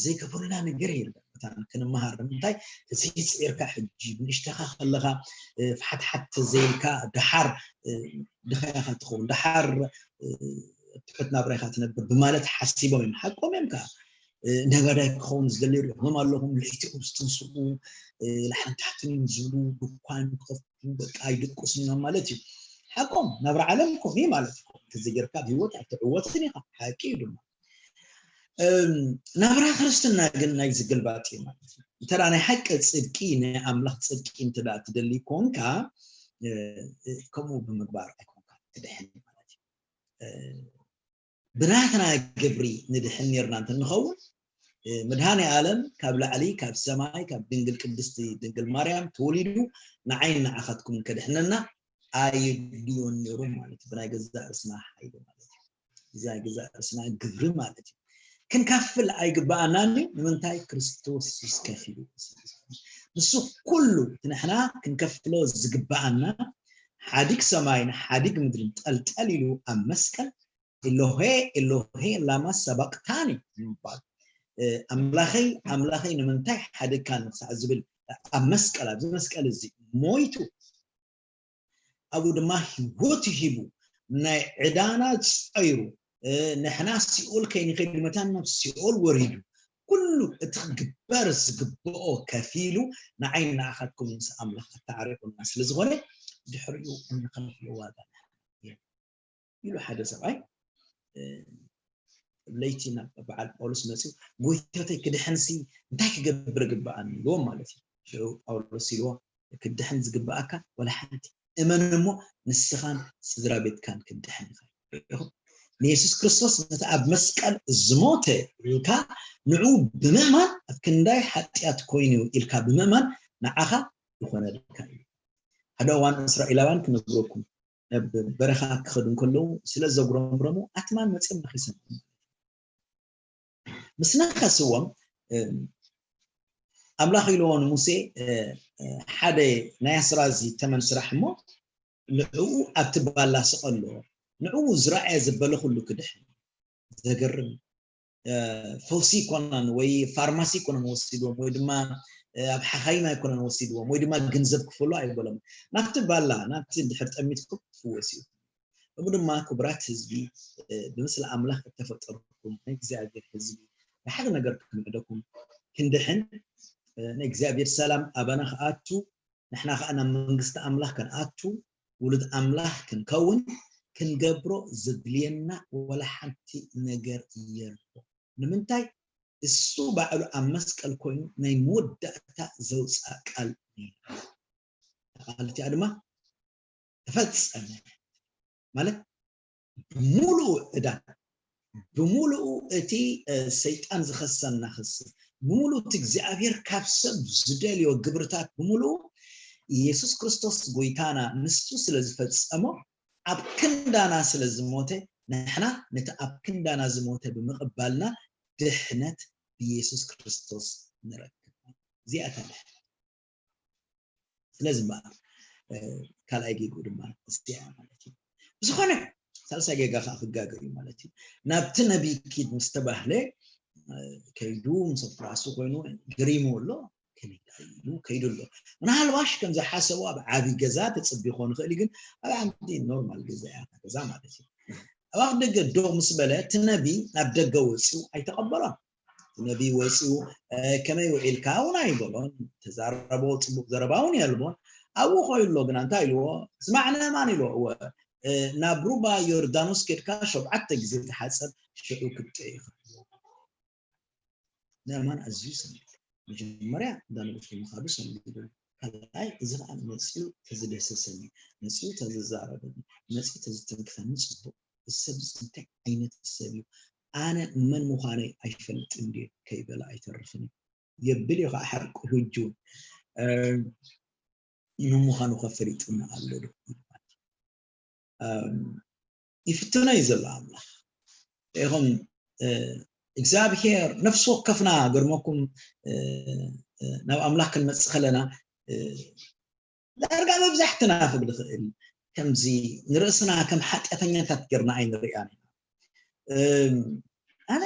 ዘይገበሩና ነገር የለን። እታ ክንመሃር ንምንታይ ተዘይፅዒርካ ሕጂ ብንእሽተኻ ከለኻ ፍሓትሓት ተዘይልካ ደሓር ድኸያኻ ትኸውን፣ ደሓር ትሑት ናብራይካ ትነብር ብማለት ሓሲቦም እዮም። ሓቆም እዮም ከዓ። ነጋዳይ ክኸውን ዝደሊ ሪኦም ኣለኹም። ለይቲ ቁምስ ትንስኡ፣ ላሕንታትን እዮም ዝብሉ፣ ድኳን ክኸፍቱ በቃ ኣይድቅሱን እዮም ማለት እዩ። ሓቆም ናብራ ዓለም ከምኡ እዩ ማለት እዩ። ተዘይጌርካ ኣብ ህይወት ኣይትዕወትን ኢኻ። ሓቂ እዩ ድማ። ናብራ ክርስትና ግን ናይ ዝግልባጥ እዩ ማለት እዩ። እንተ ናይ ሓቂ ፅድቂ፣ ናይ ኣምላኽ ፅድቂ እንተ ትደሊ ኮንካ፣ ከምኡ ብምግባር ኣይኮንካ ትድሕን ማለት እዩ። ብናትና ግብሪ ንድሕን ኔርና እንተንኸውን፣ ምድሃኔ ዓለም ካብ ላዕሊ፣ ካብ ሰማይ፣ ካብ ድንግል ቅድስቲ ድንግል ማርያም ተወሊዱ ንዓይን ንዓኻትኩምን ከድሕነና ኣይድልዮን ኔሩ ማለት እዩ። ብናይ ገዛእ ርእስና ሓይሊ ማለት እዩ። ብናይ ገዛእ ርእስና ግብሪ ማለት እዩ። ክንከፍል ኣይግባኣናን እዩ። ንምንታይ? ክርስቶስ የሱስ ከፊሉ። ንሱ ኩሉ እቲ ንሕና ክንከፍሎ ዝግባኣና ሓዲግ ሰማይን ሓዲግ ምድርን ጠልጠል ኢሉ ኣብ መስቀል ኤሎሄ ኤሎሄ ላማ ሰባቅታኒ ንምባል፣ ኣምላኸይ ኣምላኸይ ንምንታይ ሓደግካኒ ክሳዕ ዝብል ኣብ መስቀል፣ ኣብዚ መስቀል እዚ ሞይቱ፣ ኣብኡ ድማ ህይወቱ ሂቡ ናይ ዕዳና ፀይሩ፣ ንሕና ሲኦል ከይንኸይድ መታን ናብ ሲኦል ወሪዱ ኩሉ እቲ ክግበር ዝግብኦ ከፊሉ ንዓይ ንዓኻትኩም ምስ ኣምላኽ ኣተዓሪቑና ስለ ዝኾነ ድሕሪኡ እንኸፍሎ ዋጋ ኢሉ ሓደ ሰብኣይ ለይቲ ናብ በዓል ጳውሎስ መፂኡ፣ ጎይታተይ ክድሕንሲ እንታይ ክገብር ግበኣኒ ኢልዎ ማለት እዩ። ሽዑ ጳውሎስ ኢልዎ ክድሕን ዝግበኣካ ወላ ሓንቲ እመን እሞ ንስኻን ስድራ ቤትካን ክድሕን ኢኻ። ንየሱስ ክርስቶስ ነቲ ኣብ መስቀል ዝሞተ ኢልካ ንዑ ብምእማን ኣብ ክንዳይ ሓጢኣት ኮይኑ ኢልካ ብምእማን ንዓኻ ይኾነልካ እዩ። ሓደ እዋን እስራኤላውያን ክነግረኩም ናብ በረኻ ክኸዱ እንከለዉ ስለ ዘጉረምረሙ ኣትማን መፅኦም ነኺሶም ምስ ነኸስዎም ኣምላኽ ኢልዎ ንሙሴ ሓደ ናይ ኣስራዚ ተመን ስራሕ እሞ ንዕኡ ኣብቲ ባላ ስቐሎ ንዕኡ ዝረኣየ ዝበለ ኩሉ ክድሕን ዘገርም ፈውሲ ይኮነን ወይ ፋርማሲ ይኮነን ወሲድዎም ወይ ድማ ኣብ ሓኻይም ኣይኮነን ወሲድዎም ወይ ድማ ገንዘብ ክፈሉ ኣይበሎም ናብቲ ባላ ናብቲ ድሕር ጠሚትኩም ትፍወስ እዩ እሙ ድማ ክቡራት ህዝቢ ብምስሊ ኣምላኽ እተፈጠርኩም ናይ እግዚኣብሔር ህዝቢ ብሓደ ነገር ክንዕደኩም ክንድሕን ናይ እግዚኣብሔር ሰላም ኣባና ክኣቱ ንሕና ከዓ ናብ መንግስቲ ኣምላኽ ክንኣቱ ውሉድ ኣምላኽ ክንከውን ክንገብሮ ዘድልየና ወላ ሓንቲ ነገር የሎ ንምንታይ እሱ ባዕሉ ኣብ መስቀል ኮይኑ ናይ መወዳእታ ዘውፅኣ ቃል ቃል እቲኣ ድማ ተፈፀመ ማለት ብምሉኡ ዕዳ ብምሉኡ እቲ ሰይጣን ዝኸሰና ክሲ ብምሉኡ እቲ እግዚኣብሔር ካብ ሰብ ዝደልዮ ግብርታት ብምሉኡ ኢየሱስ ክርስቶስ ጎይታና ንሱ ስለ ዝፈፀሞ ኣብ ክንዳና ስለ ዝሞተ ንሕና ነቲ ኣብ ክንዳና ዝሞተ ብምቕባልና ድሕነት ብኢየሱስ ክርስቶስ ንረክብ እዚኣታ ድሕነት ስለዚ እምበኣር ካልኣይ ጌግኡ ድማ እዚኣ ማለት እዩ ብዝኾነ ሳልሳይ ጌጋ ከዓ ክጋገ እዩ ማለት እዩ ናብቲ ነቢይ ኪድ ምስ ተባህለ ከይዱ ምስ ኣፍራሱ ኮይኑ ግሪሙ ኣሎ ከይዱ ኣሎ ምናልባሽ ከም ዝሓሰቡ ኣብ ዓብይ ገዛ ተፅቢ ክኾን ይኽእል ግን ኣብ ዓምዲ ኖርማል ገዛ እያ ገዛ ማለት እዩ ኣብ ኣፍ ደገ ዶ ምስ በለ እቲ ነቢ ናብ ደገ ወፂኡ ኣይተቐበሎን ነቢ ወፂኡ ከመይ ውዒልካ እውን ኣይበሎን ተዛረቦ ፅቡቅ ዘረባ እውን የልቦን ኣብኡ ኮይኑ ኣሎ ግና እንታይ ኢልዎ ስማዕ ነማን ኢልዎ እወ ናብ ሩባ ዮርዳኖስ ኬድካ ሸውዓተ ግዜ ተሓፀብ ሽዑ ክብጥዕ ኢኻ ነማን ኣዝዩ ሰሚዑ መጀመርያ እንዳ ንጉሱ ምኻዱ ሰሚዑ ካልኣይ፣ እዚ ከዓ መፂኡ ተዝደሰሰኒ፣ መፂኡ ተዝዛረበኒ፣ መፂኡ ተዝትንክፈኒ ፅቡቅ። እዚ ሰብ እዚ እንታይ ዓይነት ሰብ እዩ? ኣነ መን ምዃነይ ኣይፈልጥን ድየ ከይበለ ኣይተርፍን እዩ። የብል እዩ ከዓ ሓቁ ህጁ። እም፣ ንምዃኑ ከ ፈሊጥና ኣሎ ዶ? እም፣ ይፍትኖ እዩ ዘሎ ኣምላኽ። ኢኹም፣ እ፣ እግዚኣብሔር ነፍሲ ወከፍና ገርመኩም፣ እ፣ እ፣ ናብ ኣምላኽ ክንመጽእ ከለና፣ እ፣ ዳርጋ መብዛሕትና ክብል ይኽእል፣ ከምዚ ንርእስና ከም ሓጢኣተኛታት ጌርና ኣይንርእያን ኢና። እም፣ ኣነ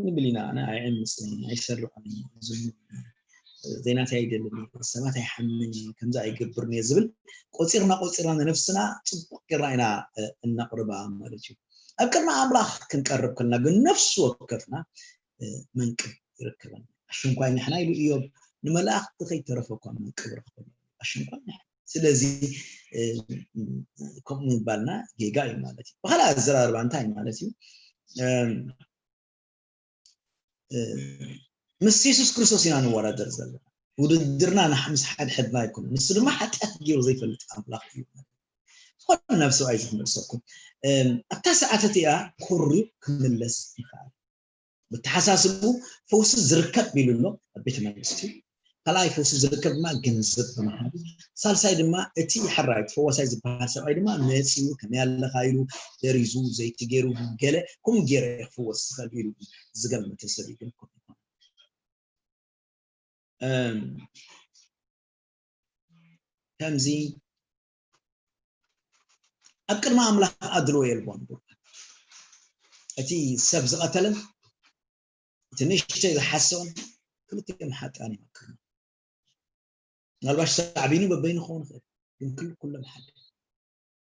ንብል ኢና፣ ኣነ ኣይዕምጽን፣ ኣይሰርቕን፣ ዝሙት፣ ዘይናተይ ኣይደልን፣ ሰባት ኣይሓምን፣ ከምዚ ኣይገብርን እየ ዝብል ቆጺርና፣ ቆጺርና ንነፍስና ጽቡቕ ጌርና ኢና፣ እ፣ እነቕርባ ማለት እዩ። ኣብ ቅድሚ ኣምላኽ ክንቀርብ ከለና ግን ነፍሲ ወከፍና፣ እ፣ መንቅብ ይርከበና። ኣሽንኳይ ንሕና ኢሉ እዮብ፣ ንመላእኽቲ ከይተረፈ እኳ መንቅብ ረኽበሉ። ኣሽንኳይ ንሕና። ስለዚ፣ እ፣ ከምኡ ምባልና ጌጋ እዩ ማለት እዩ። ብኻልእ ኣዘራርባ እንታይ ማለት እዩ? እም፣ እ፣ ምስ የሱስ ክርስቶስ ኢና ንወዳደር ዘለና። ውድድርና ንሕ-፣ ምስ ሓድሕድና ኣይኮነን። ንሱ ድማ ሓጢኣት ገይሩ ዘይፈልጥ ኣምላኽ እዩ። ዝኾነ ናብ ሰብኣይ ዝኽመልሰኩም። እም፣ ኣብታ ሰዓት እቲኣ ኮርዩ ክምለስ ይኽእል። ብተሓሳስቡ ፈውሲ ዝርከብ ኢሉ ኣሎ ኣብ ቤተ መንግስቲ። ካልኣይ ፈውሲ ዝርከብ ድማ ገንዘብ ብምሃብ፣ ሳልሳይ ድማ እቲ ሕራይ ተፈዋሳይ ዝበሃል ሰብኣይ ድማ መፂኡ ከመይ ኣለኻ ኢሉ ደሪዙ ዘይቲ ገይሩ ገለ ከምኡ ገይረ እየ ክፍወስ ዝኽእል ኢሉ ዝገመተ ሰብ እዩ። ግን ከምኡ ኣይኮነን። እም፣ ከምዚ ኣብ ቅድሚ ኣምላኽ ኣድልዎ የልቦን። እቲ ሰብ ዝቐተለን እቲ ንእሽተይ ዝሓሰቦን ክልቲኦም ሓጥኣን እዮም ኣብ ቅድሚ። ምናልባሽ ሳዕቤኑ በበይኑ ክኸውን ይኽእል፣ ግን ክሉ-፣ ኩሎም ሓደ።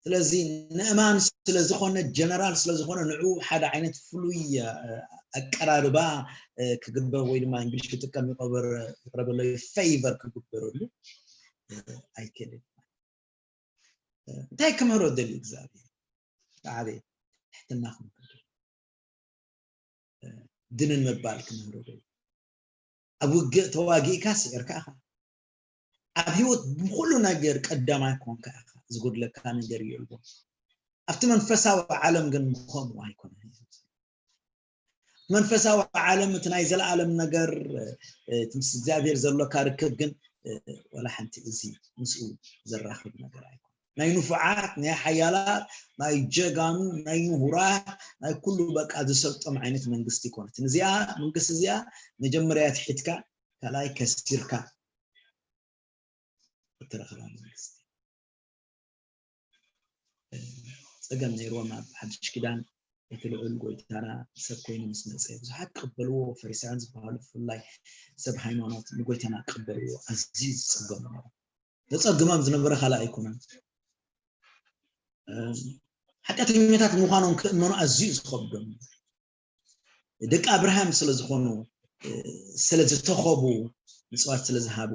ስለዚ ንእማን ስለ ዝኾነ፣ ጀነራል ስለ ዝኾነ፣ ንዕኡ ሓደ ዓይነት ፍሉይ፣ እ፣ ኣቀራርባ፣ እ፣ ክግበር ወይ ድማ እንግሊሽ ክጥቀም ይቐበር-፣ ይቕረበሎ፣ ፌይቨር ክግበረሉ፣ እ፣ ኣይክእልን። እ፣ እንታይ ክምህሮ ደልዩ እግዚኣብሔር? ብዓበየ ትሕትና ክምህሮ ደልዩ። እ፣ ድንን ምባል ክምህሮ ደልዩ። ኣብ ውግእ ተዋጊእካ ስዒርካ ኢኻ። ኣብ ህይወት ብኹሉ ነገር ቀዳማይ ኮንካ ኢኻ። ዝጎድለካ ነገር የልቦን። ኣብቲ መንፈሳዊ ዓለም ግን ከምኡ ኣይኮነን። መንፈሳዊ ዓለም እቲ ናይ ዘለኣለም ነገር፣ እ፣ እቲ ምስ እግዚኣብሔር ዘሎካ ርክብ ግን፣ እ፣ ወላ ሓንቲ እዚ ምስኡ ዘራኽብ ነገር ኣይኮነን። ናይ ንፉዓት፣ ናይ ሓያላት፣ ናይ ጀጋኑ፣ ናይ ምሁራት፣ ናይ ኩሉ በቃ ዝሰልጦም ዓይነት መንግስቲ ኣይኮነትን። እዚኣ መንግስቲ እዚኣ መጀመርያ ትሒትካ፣ ካልኣይ ከሲርካ እትረኽባ መንግስቲ። ጸገም ነይርዎም ኣብ ሓድሽ ኪዳን እቲ ልዑል ጎይታና ሰብ ኮይኑ ምስ መጸ ብዙሓት ክቕበልዎ፣ ፈሪሳውያን ዝበሃሉ ብፍላይ ሰብ ሃይማኖት ንጎይታና ክቕበልዎ ኣዝዩ ዝጸገሙ ነበሩ። ዘጸግሞም ዝነበረ ካልእ ኣይኮነን። እም፣ ሓጢኣተኛታት ምዃኖም ክእመኑ ኣዝዩ ዝኸብዶም። ደቂ ኣብርሃም ስለ ዝኾኑ፣ እ፣ ስለ ዝተኸቡ፣ ምጽዋት ስለ ዝሃቡ፣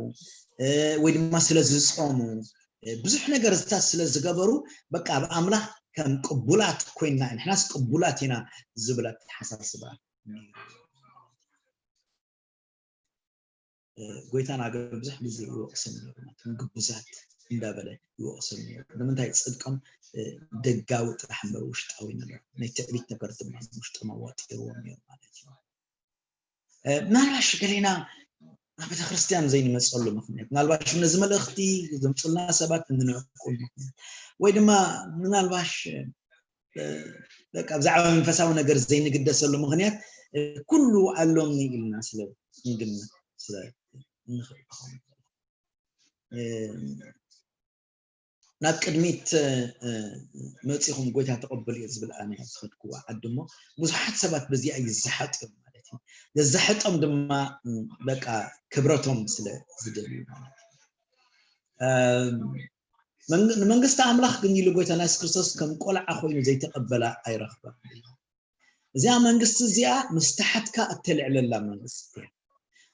እ፣ ወይ ድማ ስለ ዝጾሙ፣ እ፣ ብዙሕ ነገርታት ስለ ዝገበሩ፣ በቃ ኣብ ኣምላኽ ከም ቅቡላት ኮይንና፣ ንሕናስ ቅቡላት ኢና ዝብል ኣተሓሳስባ። እ፣ ጎይታና ግን ብዙሕ ግዜ ይወቕሶም ነይሩ፣ ናቶም ግቡዛት እንዳበለ ይወቕሶም ነይሩ። ንምንታይ? ጽድቆም፣ እ፣ ደጋዊ ጥራሕ እምበር ውሽጣዊ ነገር፣ ናይ ትዕቢት ነገር ድማ ውሽጦም ኣዋጢርዎም ነይሩ ማለት እዩ። እ፣ ምናልባሽ ገሌና ናብ ቤተክርስትያን ዘይንመጸሉ ምኽንያት፣ ምናልባሽ ነዚ መልእኽቲ ዘምጹልና ሰባት እንንዕቁ ምኽንያት፣ ወይ ድማ ምናልባሽ፣ እ፣ በቃ ብዛዕባ መንፈሳዊ ነገር ዘይንግደሰሉ ምኽንያት፣ እ፣ ኩሉ ኣሎምኒ ኢልና ስለ ንግምት ስለ ንኽእል ክኸውን ይኽእል። እ፣ ናብ ቅድሚት፣ እ፣ መጺኹም ጎይታ ተቐበሉ እየ ዝብል ኣነ ዝኸድክዎ ዓዲ እሞ፣ ብዙሓት ሰባት በዚኣ ይዘሓጡ እዮም ማለት እዩ። ዘዘሓጦም ድማ፣ እ፣ በቃ ክብረቶም ስለ ዝደልዩ ማለት እዩ። እ፣ መንግ-፣ ንመንግስቲ ኣምላኽ ግን ኢሉ ጎይታና የሱስ ክርስቶስ ከም ቆልዓ ኮይኑ ዘይተቐበላ ኣይረኽባን። እዚኣ መንግስቲ እዚኣ ምስ ተሓትካ እተልዕለላ መንግስቲ እያ።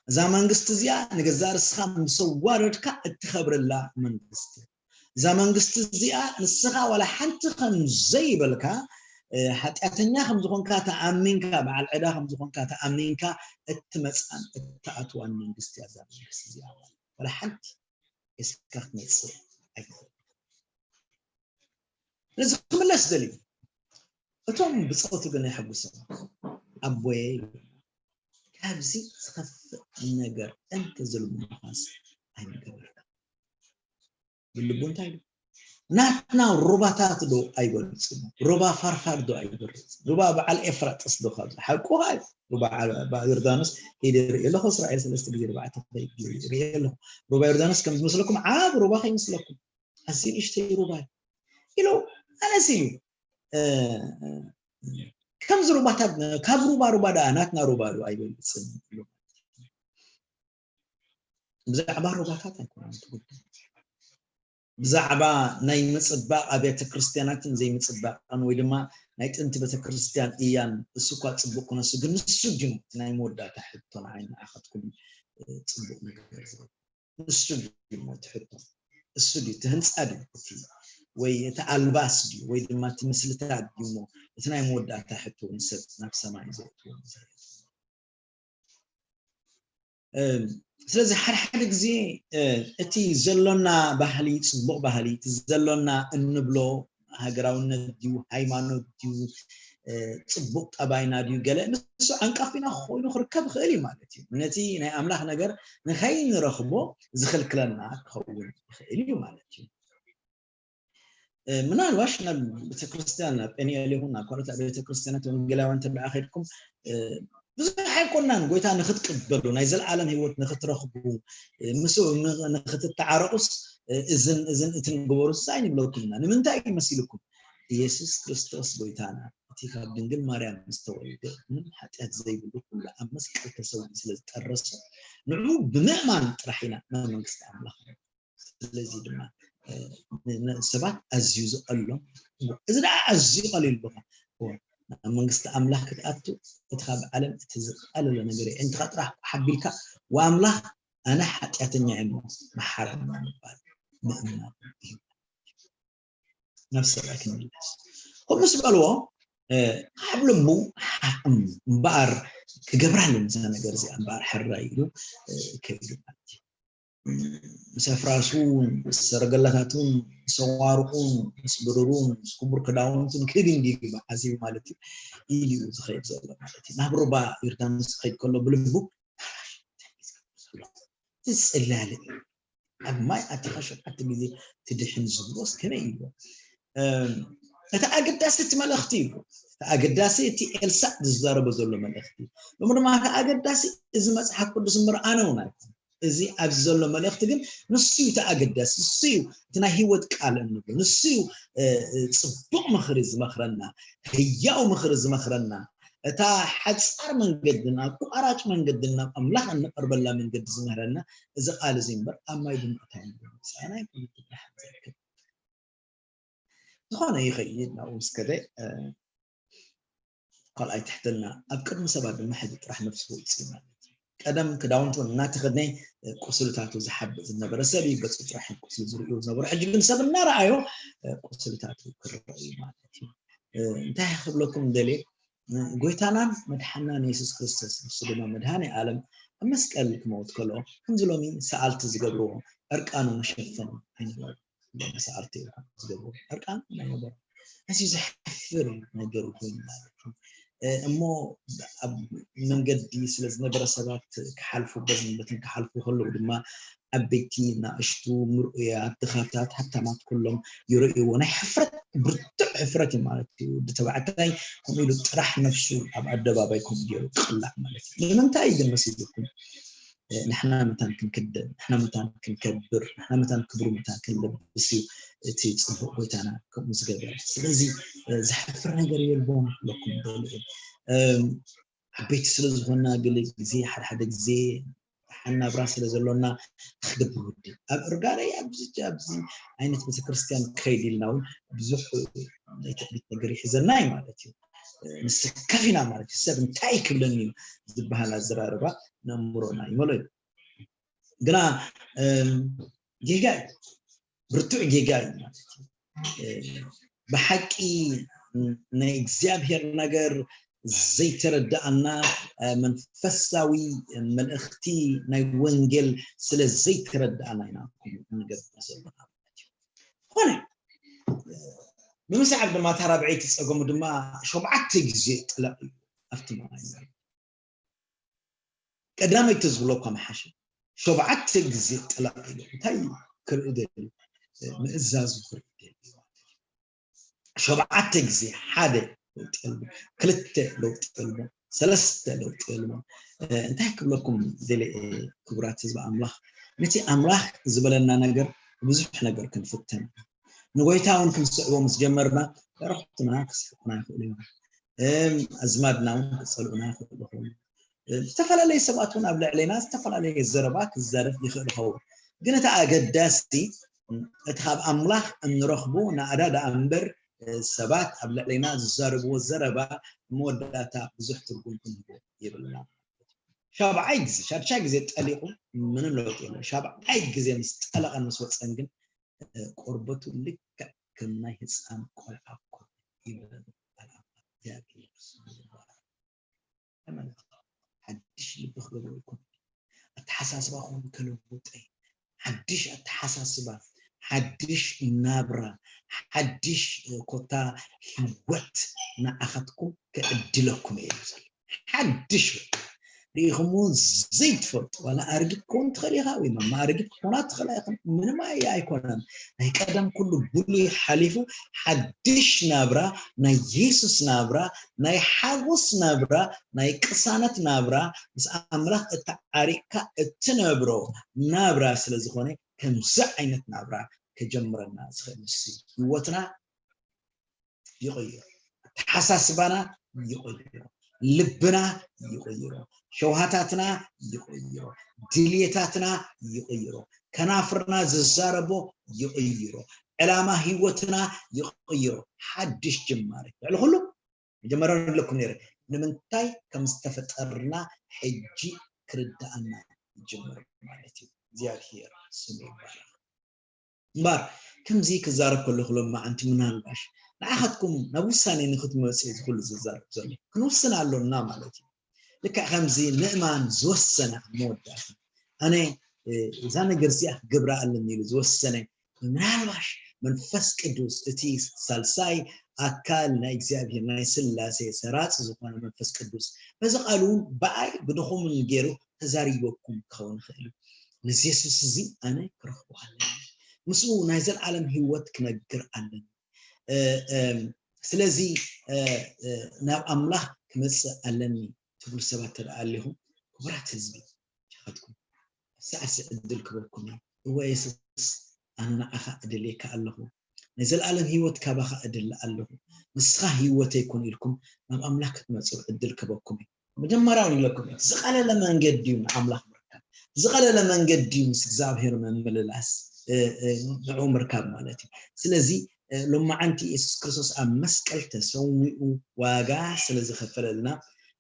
እዛ መንግስቲ እዚኣ ንገዛእ ርእስኻ ምስ ኣዋረድካ እትኸብረላ መንግስቲ እያ። እዛ መንግስቲ እዚኣ ንስኻ ዋላ ሓንቲ ከም ዘይበልካ፣ እ፣ ሓጢኣተኛ ከም ዝኾንካ ተኣሚንካ፣ በዓል ዕዳ ከም ዝኾንካ ተኣሚንካ እትመጽኣን እትኣትዋን መንግስቲ እያ እዛ መንግስቲ እዚኣ። ዋላ ሓንቲ ሒዝካ ክትመፅእ ኣይትኽእል። ስለዚ ክምለስ ደልዩ፣ እቶም ብፆቱ ግን የሐጉሶም። ኣቦየ፣ ካብዚ ዝኸፍእ ነገር እንተዘለልኩምኻስ ኣይምገበርካ። ብልቡ እንታይ ኢሉ? ናትና ሩባታት ዶ ኣይበልፅን? ሩባ ፋርፋር ዶ ኣይበልፅን? ሩባ በዓል ኤፍራጥስ ዶ? ካብ ሓቁ ኸዓ ሩባ ዓል-፣ ባ-፣ ዮርዳኖስ ከይደ ርእየ ኣለኹ። እስራኤል ሰለስተ ግዜ ርባዕተ ኸይደ ርእየ ኣለኹ። ሩባ ዮርዳኖስ ከም ዝመስለኩም ዓብ ሩባ ከይመስለኩም፣ ኣዝዩ ንእሽተይ ሩባ እዩ ኢሉ። ኣነስ እዩ፣ እ፣ ከምዚ ሩባታት፣ ካብ ሩባ ሩባ ደኣ ናትና ሩባ ዶ ኣይበልፅን ኢሉ። ብዛዕባ ሩባታት ኣይኮነን እቲ ጉዳይ። ብዛዕባ ናይ ምጽባቕ ኣብያተ ክርስቲያናትን ዘይምጽባቕን፣ ወይ ድማ ናይ ጥንቲ ቤተ ክርስቲያን እያን፣ እሱ እኳ ጽቡቕ ክነሱ፣ ግን ንሱ ድዩ እቲ ናይ መወዳእታ ሕቶ ንዓይ ንዓኻትኩም፣ እ፣ ጽቡቕ ነገር ዝብል? ንሱ ድዩ እሞ እቲ ሕቶ? እሱ ድዩ እቲ ህንጻ ድዩ እቲ፣ ወይ እቲ ኣልባስ ድዩ፣ ወይ ድማ እቲ ምስልታት ድዩ እሞ እቲ ናይ መወዳእታ ሕቶ ንሰብ ናብ ሰማይ ዘእትዎ? እም፣ ስለዚ ሓደ ሓደ ግዜ፣ እ፣ እቲ ዘሎና ባህሊ፣ ጽቡቕ ባህሊ፣ እቲ ዘሎና እንብሎ ሃገራውነት ድዩ፣ ሃይማኖት ድዩ፣ እ፣ ጽቡቕ ጠባይና ድዩ፣ ገለ ንሱ ዓንቃፊና ኮይኑ ክርከብ ይኽእል እዩ ማለት እዩ። ነቲ ናይ ኣምላኽ ነገር ንኸይንረኽቦ ዝኽልክለና ክኸውን ይኽእል እዩ ማለት እዩ። እ፣ ምናልባሽ ናብ ቤተክርስትያን፣ ናብ ጴንኤል ይኹን ናብ ካልኦት ቤተክርስትያናት ወንጌላውያን እንተ ደኣ ኸድኩም፣ እ፣ ብዙሕ ኣይኮናን፣ ጎይታ ንኽትቅበሉ፣ ናይ ዘለኣለም ህይወት ንኽትረኽቡ፣ እ፣ ምስኡ ን-፣ ንኽትተዓረቑስ፣ እ፣ እዝን፣ እዝን እትን ግበሩስ ኣይንብለኩም ኢና። ንምንታይ እዩ መሲልኩም? ኢየሱስ ክርስቶስ ጎይታና፣ እቲ ካብ ድንግል ማርያም ዝተወልደ፣ ምንም ሓጢኣት ዘይብሉ፣ ኩሉ ኣብ መስቀል ተሰዊኡ ስለ ዝጠረሰ፣ ንዕኡ ብምእማን ጥራሕ ኢና ናብ መንግስቲ ኣምላኽ ንኣቱ። ስለዚ ድማ፣ እ፣ ን-፣ ን-፣ ሰባት ኣዝዩ ዝቐሎም፣ እዚ ደኣ ኣዝዩ ቀሊል ቦታ። እወ፣ ናብ መንግስቲ ኣምላኽ ክትኣቱ፣ እቲ ካብ ዓለም እቲ ዝቐለለ ነገር እዩ። ኣዒንትኻ ጥራሕ ሓቢልካ፣ "ወኣምላኽ፣ ኣነ ሓጢኣተኛ እየ እሞ፣ መሓረኒ" ምባል፣ ምእማን እዩ። ናብ ሰብኣይ ክንምለስ። ከምኡ ምስ በልዎ፣ እ፣ ኣብ ልቡ ሓቕም እምበኣር ክገብራ ኣለኒ እዛ ነገር እዚኣ እምበኣር ሕራይ ኢሉ፣ እ፣ ከይዱ ማለት እዩ። ምስ ኣፍራሱን፣ ምስ ሰረገላታቱን፣ ምስ ኣዋርቑን፣ ምስ ብሩሩን፣ ምስ ክቡር ክዳውንቱን ክህብ እንዲ ኢሉ ሓሲቡ ማለት እዩ። ኢሉ እዩ ዝኸይድ ዘሎ ማለት እዩ። ናብ ሩባ ዮርዳኖስ ክኸይድ ከሎ ብልቡ፣ እዚ ጽላለ እዩ። ኣብ ማይ ኣቲኻ ሸውዓተ ግዜ ትድሕን ዝብሎስ ከመይ እዩ? እም፣ እቲ ኣገዳሲ እቲ መልእኽቲ እዩ። እቲ ኣገዳሲ እቲ ኤልሳዕ ዝዛረቦ ዘሎ መልእኽቲ እዩ። እሞ ድማ እቲ ኣገዳሲ እዚ መጽሓፍ ቅዱስ እምበር ኣነ እውን ኣይኮን። እዚ ኣብዚ ዘሎ መልእኽቲ ግን ንሱ እዩ እቲ ኣገዳሲ። ንሱ እዩ እቲ ናይ ህይወት ቃል እንብሎ። ንሱ እዩ፣ እ፣ እ፣ ጽቡቕ ምኽሪ ዝመኽረና፣ ህያው ምኽሪ ዝመኽረና። እታ ሓጻር መንገድን ኣቋራጭ መንገድን ናብ ኣምላኽ እንቐርበላ መንገዲ ዝምህረና እዚ ቃል እዚ እምበር ኣብ ማይ ብምእታው ንብሎ ምሳና ኣይኮነን። ዝኾነ ይኸይድ ናብኡ ምስ ከደ፣ እ፣ ካልኣይ ትሕትና፣ ኣብ ቅድሚ ሰባት ድማ ሕዚ ጥራሕ ነፍሱ ውፅእ ማለት እዩ። ቀደም ክዳውንቱ እናተኸድነ፣ እ፣ ቁስልታቱ ዝሓብእ ዝነበረ ሰብ እዩ፣ ገፁ ጥራሕ ቁስሊ ዝርእዩ ዝነበሩ። ሕጂ ግን ሰብ እናረኣዮ፣ እ፣ ቁስልታቱ ክረአ እዩ ማለት እዩ። እ፣ እንታይ ክብለኩም ደልየ፣ እ፣ ጎይታናን መድሓናን የሱስ ክርስቶስ፣ ንሱ ድማ መድሃኔ ዓለም፣ ኣብ መስቀል ክመውት ከሎ፣ ከምዚ ሎሚ ሰኣልቲ ዝገብርዎ፣ ዕርቃኑ መሸፈኒ ኣይነበሮን። ሎሚ ሰኣልቲ እዮም ዝገብርዎ፣ ዕርቃኑ ኣይነበሮን። ኣዝዩ ዘሕፍር ነገር ኮይኑ ማለት እዩ። እ፣ እሞ ኣብ መንገዲ ስለ ዝነበረ ሰባት ክሓልፉ፣ በዝን በትን ክሓልፉ ከለዉ ድማ ዓበይቲ፣ ናእሽቱ፣ ምርኡያት፣ ድኻታት፣ ሃብታማት ኩሎም ይርእይዎ። ናይ ሕፍረት፣ ብርቱዕ ሕፍረት እዩ ማለት እዩ። ወዲ ተባዕታይ ከምኡ ኢሉ ጥራሕ ነፍሱ ኣብ ኣደባባይ ከምኡ ገይሩ ክቕላዕ ማለት እዩ። ንምንታይ ግን መሲልኩም? እ፣ ንሕና መታን ክንክደን፣ ንሕና መታን ክንከብር፣ ንሕና መታን ክብሩ መታን ክንለብስ እዩ እቲ ጽቡቕ ጎይታና ከምኡ ዝገበረ። ስለዚ፣ እ፣ ዘሕፍር ነገር የልቦን ክብለኩም ይደሊ እየ። እም፣ ዓበይቲ ስለ ዝኾንና፣ ገለ ግዜ፣ ሓደ ሓደ ግዜ ደሓን ናብራ ስለ ዘሎና፣ ክገብር ወዲ ኣብ እርጋለይ ኣብዚ፣ ኣብዚ ዓይነት ቤተክርስትያን ክኸይድ ኢልና እውን ብዙሕ ናይ ትዕቢት ነገር ይሕዘና እዩ ማለት እዩ። ንስከፍ ኢና ማለት እዩ። ሰብ እንታይ ክብለኒ እዩ ዝበሃል ኣዘራርባ ነእምሮና ይመሎ እዩ። ግና፣ እም፣ ጌጋ እዩ። ብርቱዕ ጌጋ እዩ ማለት እዩ። እ፣ ብሓቂ ናይ እግዚኣብሔር ነገር ዘይተረዳኣና መንፈሳዊ መልእኽቲ ናይ ወንጌል ስለ ዘይተረዳኣና ኢና ንገብር ዘለና ማለት እዩ። ዝኾነ ብምስዓብ ድማ እታ ራብዐይቲ ጸገሙ ድማ ሸውዓተ ግዜ ጥለቕ እዩ ኣብቲ ማይ። ቀዳመይቲ ዝብሎ እኳ መሓሸ ሸውዓተ ግዜ ጥለቕ ኢሉ እንታይ ክርኢ ደልዩ? ምእዛዙ ክርኢ ደልዩ። ሸውዓተ ግዜ ሓደ ለውጢ የልቦ፣ ክልተ ለውጢ የልቦ፣ ሰለስተ ለውጢ የልቦ። እንታይ ክብለኩም ደለ ክቡራት ህዝቢ ኣምላኽ፣ ነቲ ኣምላኽ ዝበለና ነገር ብዙሕ ነገር ክንፍተን ንጎይታ እውን ክንስዕቦ ምስ ጀመርና ረኽትና ክስሕቁና ይኽእሉ እዮም። ኣዝማድና እውን ክፀልኡና ይኽእሉ ኾኑ። ዝተፈላለየ ሰባት እውን ኣብ ልዕሌና ዝተፈላለየ ዘረባ ክዛረብ ይኽእል ይኸውን። ግን እቲ ኣገዳሲ እቲ ካብ ኣምላኽ እንረኽቦ ናእዳ ደኣ እምበር ሰባት ኣብ ልዕሌና ዝዛረብዎ ዘረባ መወዳእታ ብዙሕ ትርጉም ክንህቦ የብልና። ሻብዓይ ግዜ ሻድሻይ ግዜ ጠሊቑ ምንም ለውጥ የለን። ሻብዓይ ግዜ ምስ ጠለቐን ምስ ወፀን ግን ቆርበቱ ልክዕ ከም ናይ ህፃን ቆልዓ እኮ ይበለ። ሓድሽ ልቢ ክገብረልኩም፣ ኣተሓሳስባኹም ከለውጠ፣ ሓድሽ ኣተሓሳስባ፣ ሓድሽ ናብራ፣ ሓድሽ ኮታ ህይወት ንዓኻትኩም ከዕድለኩም እየ ዝብል። ሓድሽ ርኢኹምዎ ዘይትፈልጡ ዋላ ኣረጊት ክኸውን ትኽእል ኢኻ ወይ ማማ ኣረጊት ክኾና ትኽእላ ኢኽን ምንም ኣይ ኣይኮነን። ናይ ቀደም ኩሉ ብሉይ ሓሊፉ ሓድሽ ናብራ ናይ የሱስ ናብራ ናይ ሓጎስ ናብራ ናይ ቅሳነት ናብራ ምስ ኣምላኽ እተዓሪቕካ እትነብሮ ናብራ ስለ ዝኾነ ከምዚ ዓይነት ናብራ ከጀምረና ዝኽእል ንሱ ህይወትና ይቕይሮ፣ ኣተሓሳስባና ይቕይሮ፣ ልብና ይቕይሮ፣ ሸውሃታትና ይቕይሮ፣ ድልየታትና ይቕይሮ፣ ከናፍርና ዝዛረቦ ይቕይሮ፣ ዕላማ ህይወትና ይቕይሮ። ሓድሽ ጅማሬ ልዕሊ ኩሉ መጀመርያ ንብለኩም ነይረ ንምንታይ ከም ዝተፈጠርና ሕጂ ክርዳኣና ይጅምር ማለት እዩ። እግዚኣብሔር ስሙ ይባረክ። እምበር ከምዚ ክዛረብ ከለኹ ሎማዓንቲ ምናልባሽ ንዓኻትኩም ናብ ውሳኔ ንክትመፁ እዩ ዝኩሉ ዝዛረብ ዘሎ። ክንውስን ኣሎና ማለት እዩ። ልክዕ ከምዚ ምእማን ዝወሰነ ኣብ መወዳእታ ኣነ እዛ ነገር እዚኣ ክገብራ ኣለኒ ኢሉ ዝወሰነ ምናልባሽ መንፈስ ቅዱስ እቲ ሳልሳይ ኣካል ናይ እግዚኣብሔር ናይ ስላሴ ሰራፂ ዝኾነ መንፈስ ቅዱስ በዚ ቃል እውን ብኣይ ብድኹምን ገይሩ ተዛሪበኩም ክኸውን ይኽእል እዩ። ምስ የሱስ እዚ ኣነ ክረኽቦ ኣለኒ፣ ምስኡ ናይ ዘለዓለም ህይወት ክነግር ኣለኒ። ስለዚ ናብ ኣምላኽ ክመፅእ ኣለኒ ትብሉ ሰባት ተደኣ ኣለኹም ክቡራት ህዝቢ ቻኻትኩም ሳዕሲ ዕድል ክበኩም እዩ። እወ የሱስ ኣነ ንዓኻ እደልየካ ኣለኹ፣ ናይ ዘለኣለም ህይወት ካባኻ እደሊ ኣለኹ፣ ንስኻ ህይወተይ ኩን ኢልኩም ናብ ኣምላኽ ክትመፁ ዕድል ክበኩም እዩ። መጀመርያ እውን ኢለኩም እዩ ዝቐለለ መንገዲ እዩ ንኣምላኽ ምርካብ። ዝቐለለ መንገዲ እዩ ምስ እግዚኣብሔር ምምልላስ፣ ንዑ ምርካብ ማለት እዩ። ስለዚ ሎማዓንቲ የሱስ ክርስቶስ ኣብ መስቀል ተሰዊኡ ዋጋ ስለ ዝኸፈለልና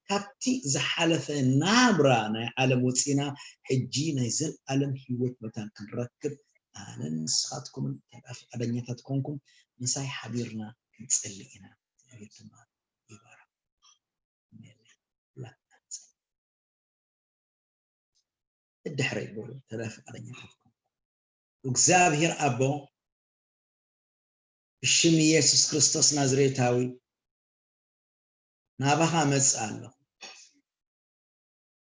ካብቲ ዝሓለፈ ናብራ ናይ ዓለም ወፂና ሕጂ ናይ ዘለኣለም ህይወት መታን ክንረክብ ኣነን ንስኻትኩምን ተራ ፍቃደኛታት ኮንኩም ምሳይ ሓቢርና ክንፅሊ ኢና። እግዚኣብሔር ድማ ይባረክ። እድሕረይ ግበሩ ተራ ፍቃደኛታት ኮንኩም። እግዚኣብሔር ኣቦ ብሽም ኢየሱስ ክርስቶስ ናዝሬታዊ ናባኻ መጽእ ኣለኹ።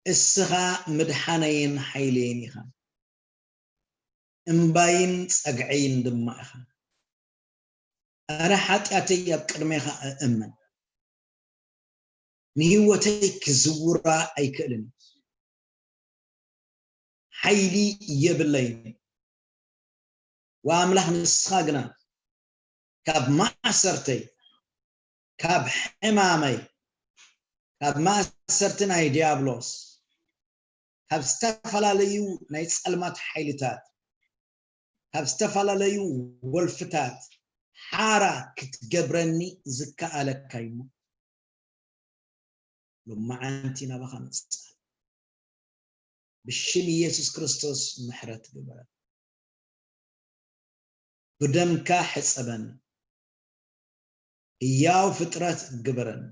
እስኻ ምድሓነይን ሓይለይን ኢኻ፣ እምባይን ጸግዐይን ድማ ኢኻ። ኣረ ሓጢኣተይ ኣብ ቅድሜኻ እእምን፣ ንህይወተይ ክዝውራ ኣይክእልን እዩ። ሓይሊ የብለይን። ወኣምላኽ ንስኻ ግና ካብ ማእሰርተይ፣ ካብ ሕማመይ፣ ካብ ማእሰርቲ ናይ ዲያብሎስ፣ ካብ ዝተፈላለዩ ናይ ጸልማት ሓይልታት፣ ካብ ዝተፈላለዩ ወልፍታት ሓራ ክትገብረኒ ዝከኣለካ እዩ። ሎማዓንቲ ናባኻ መጽእ። ብሽም ኢየሱስ ክርስቶስ ምሕረት ግበረን። ብደምካ ሕጸበን። ህያው ፍጥረት ግበረን።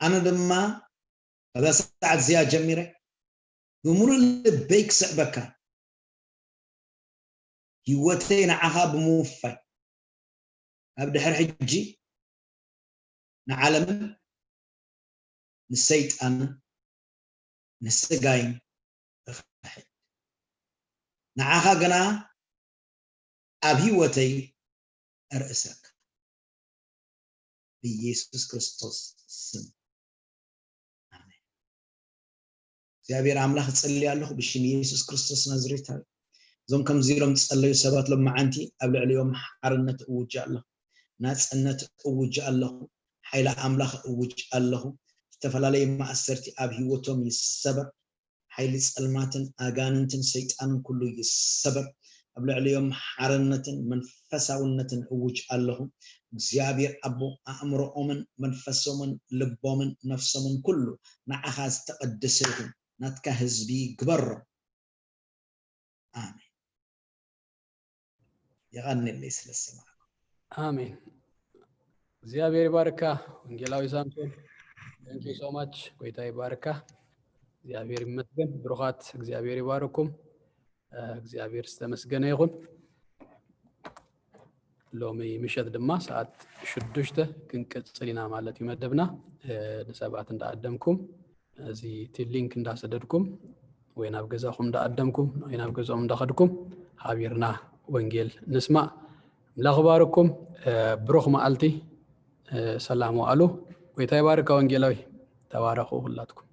ኣነ ድማ ካብዛ ሰዓት እዚኣ ጀሚረ ብምሉእ ልበይ ክስዕበካ፣ ህይወተይ ንዓኻ ብምውፋይ፣ ካብ ድሕሪ ሕጂ ንዓለምን ንሰይጣንን ንስጋይን እኽሕድ። ንዓኻ ግና ኣብ ህይወተይ እርእሰካ። ብኢየሱስ ክርስቶስ ስም፣ ኣሜን። እግዚኣብሔር ኣምላኽ እጽሊ ኣለኹ ብሽም ኢየሱስ ክርስቶስ ናዝሬታዊ። እዞም ከምዚ ኢሎም ዝጸለዩ ሰባት ሎም መዓንቲ ኣብ ልዕሊኦም ሓርነት እውጅ ኣለኹ፣ ናጽነት እውጅ ኣለኹ፣ ሓይሊ ኣምላኽ እውጅ ኣለኹ። ዝተፈላለዩ ማእሰርቲ ኣብ ህይወቶም ይሰበር። ሓይሊ ጸልማትን ኣጋንንትን ሰይጣንን ኩሉ ይሰበር። ኣብ ልዕሊኦም ሓርነትን መንፈሳውነትን እውጅ ኣለኹ። እግዚኣብሔር ኣቦ ኣእምሮኦምን መንፈሶምን ልቦምን ነፍሶምን ኩሉ ንዓኻ ዝተቐደሰ ይኹን። ናትካ ህዝቢ ግበሮ። ኣሜን። የቐንየለይ ስለ ዝሰማዕኩም። ኣሜን። እግዚኣብሔር ይባርካ ወንጌላዊ ሳምሶን። Thank you so much። ጎይታ ይባርካ። እግዚኣብሔር ይመስገን። ብሩኻት እግዚኣብሔር ይባርኩም። እግዚኣብሔር ዝተመስገነ ይኹን። ሎሚ ምሸት ድማ ሰዓት ሽዱሽተ ክንቅጽል ኢና ማለት እዩ መደብና። ንሰባት እንዳኣደምኩም እዚ እቲ ሊንክ እንዳሰደድኩም ወይ ናብ ገዛኹም እንዳኣደምኩም ወይ ናብ ገዛኦም እንዳኸድኩም ሓቢርና ወንጌል ንስማዕ። ኣምላኽ ይባርኩም። ብሩኽ መዓልቲ። ሰላም ዋሉ። ጎይታ ይባርካ ወንጌላዊ። ተባረኹ ኩላትኩም።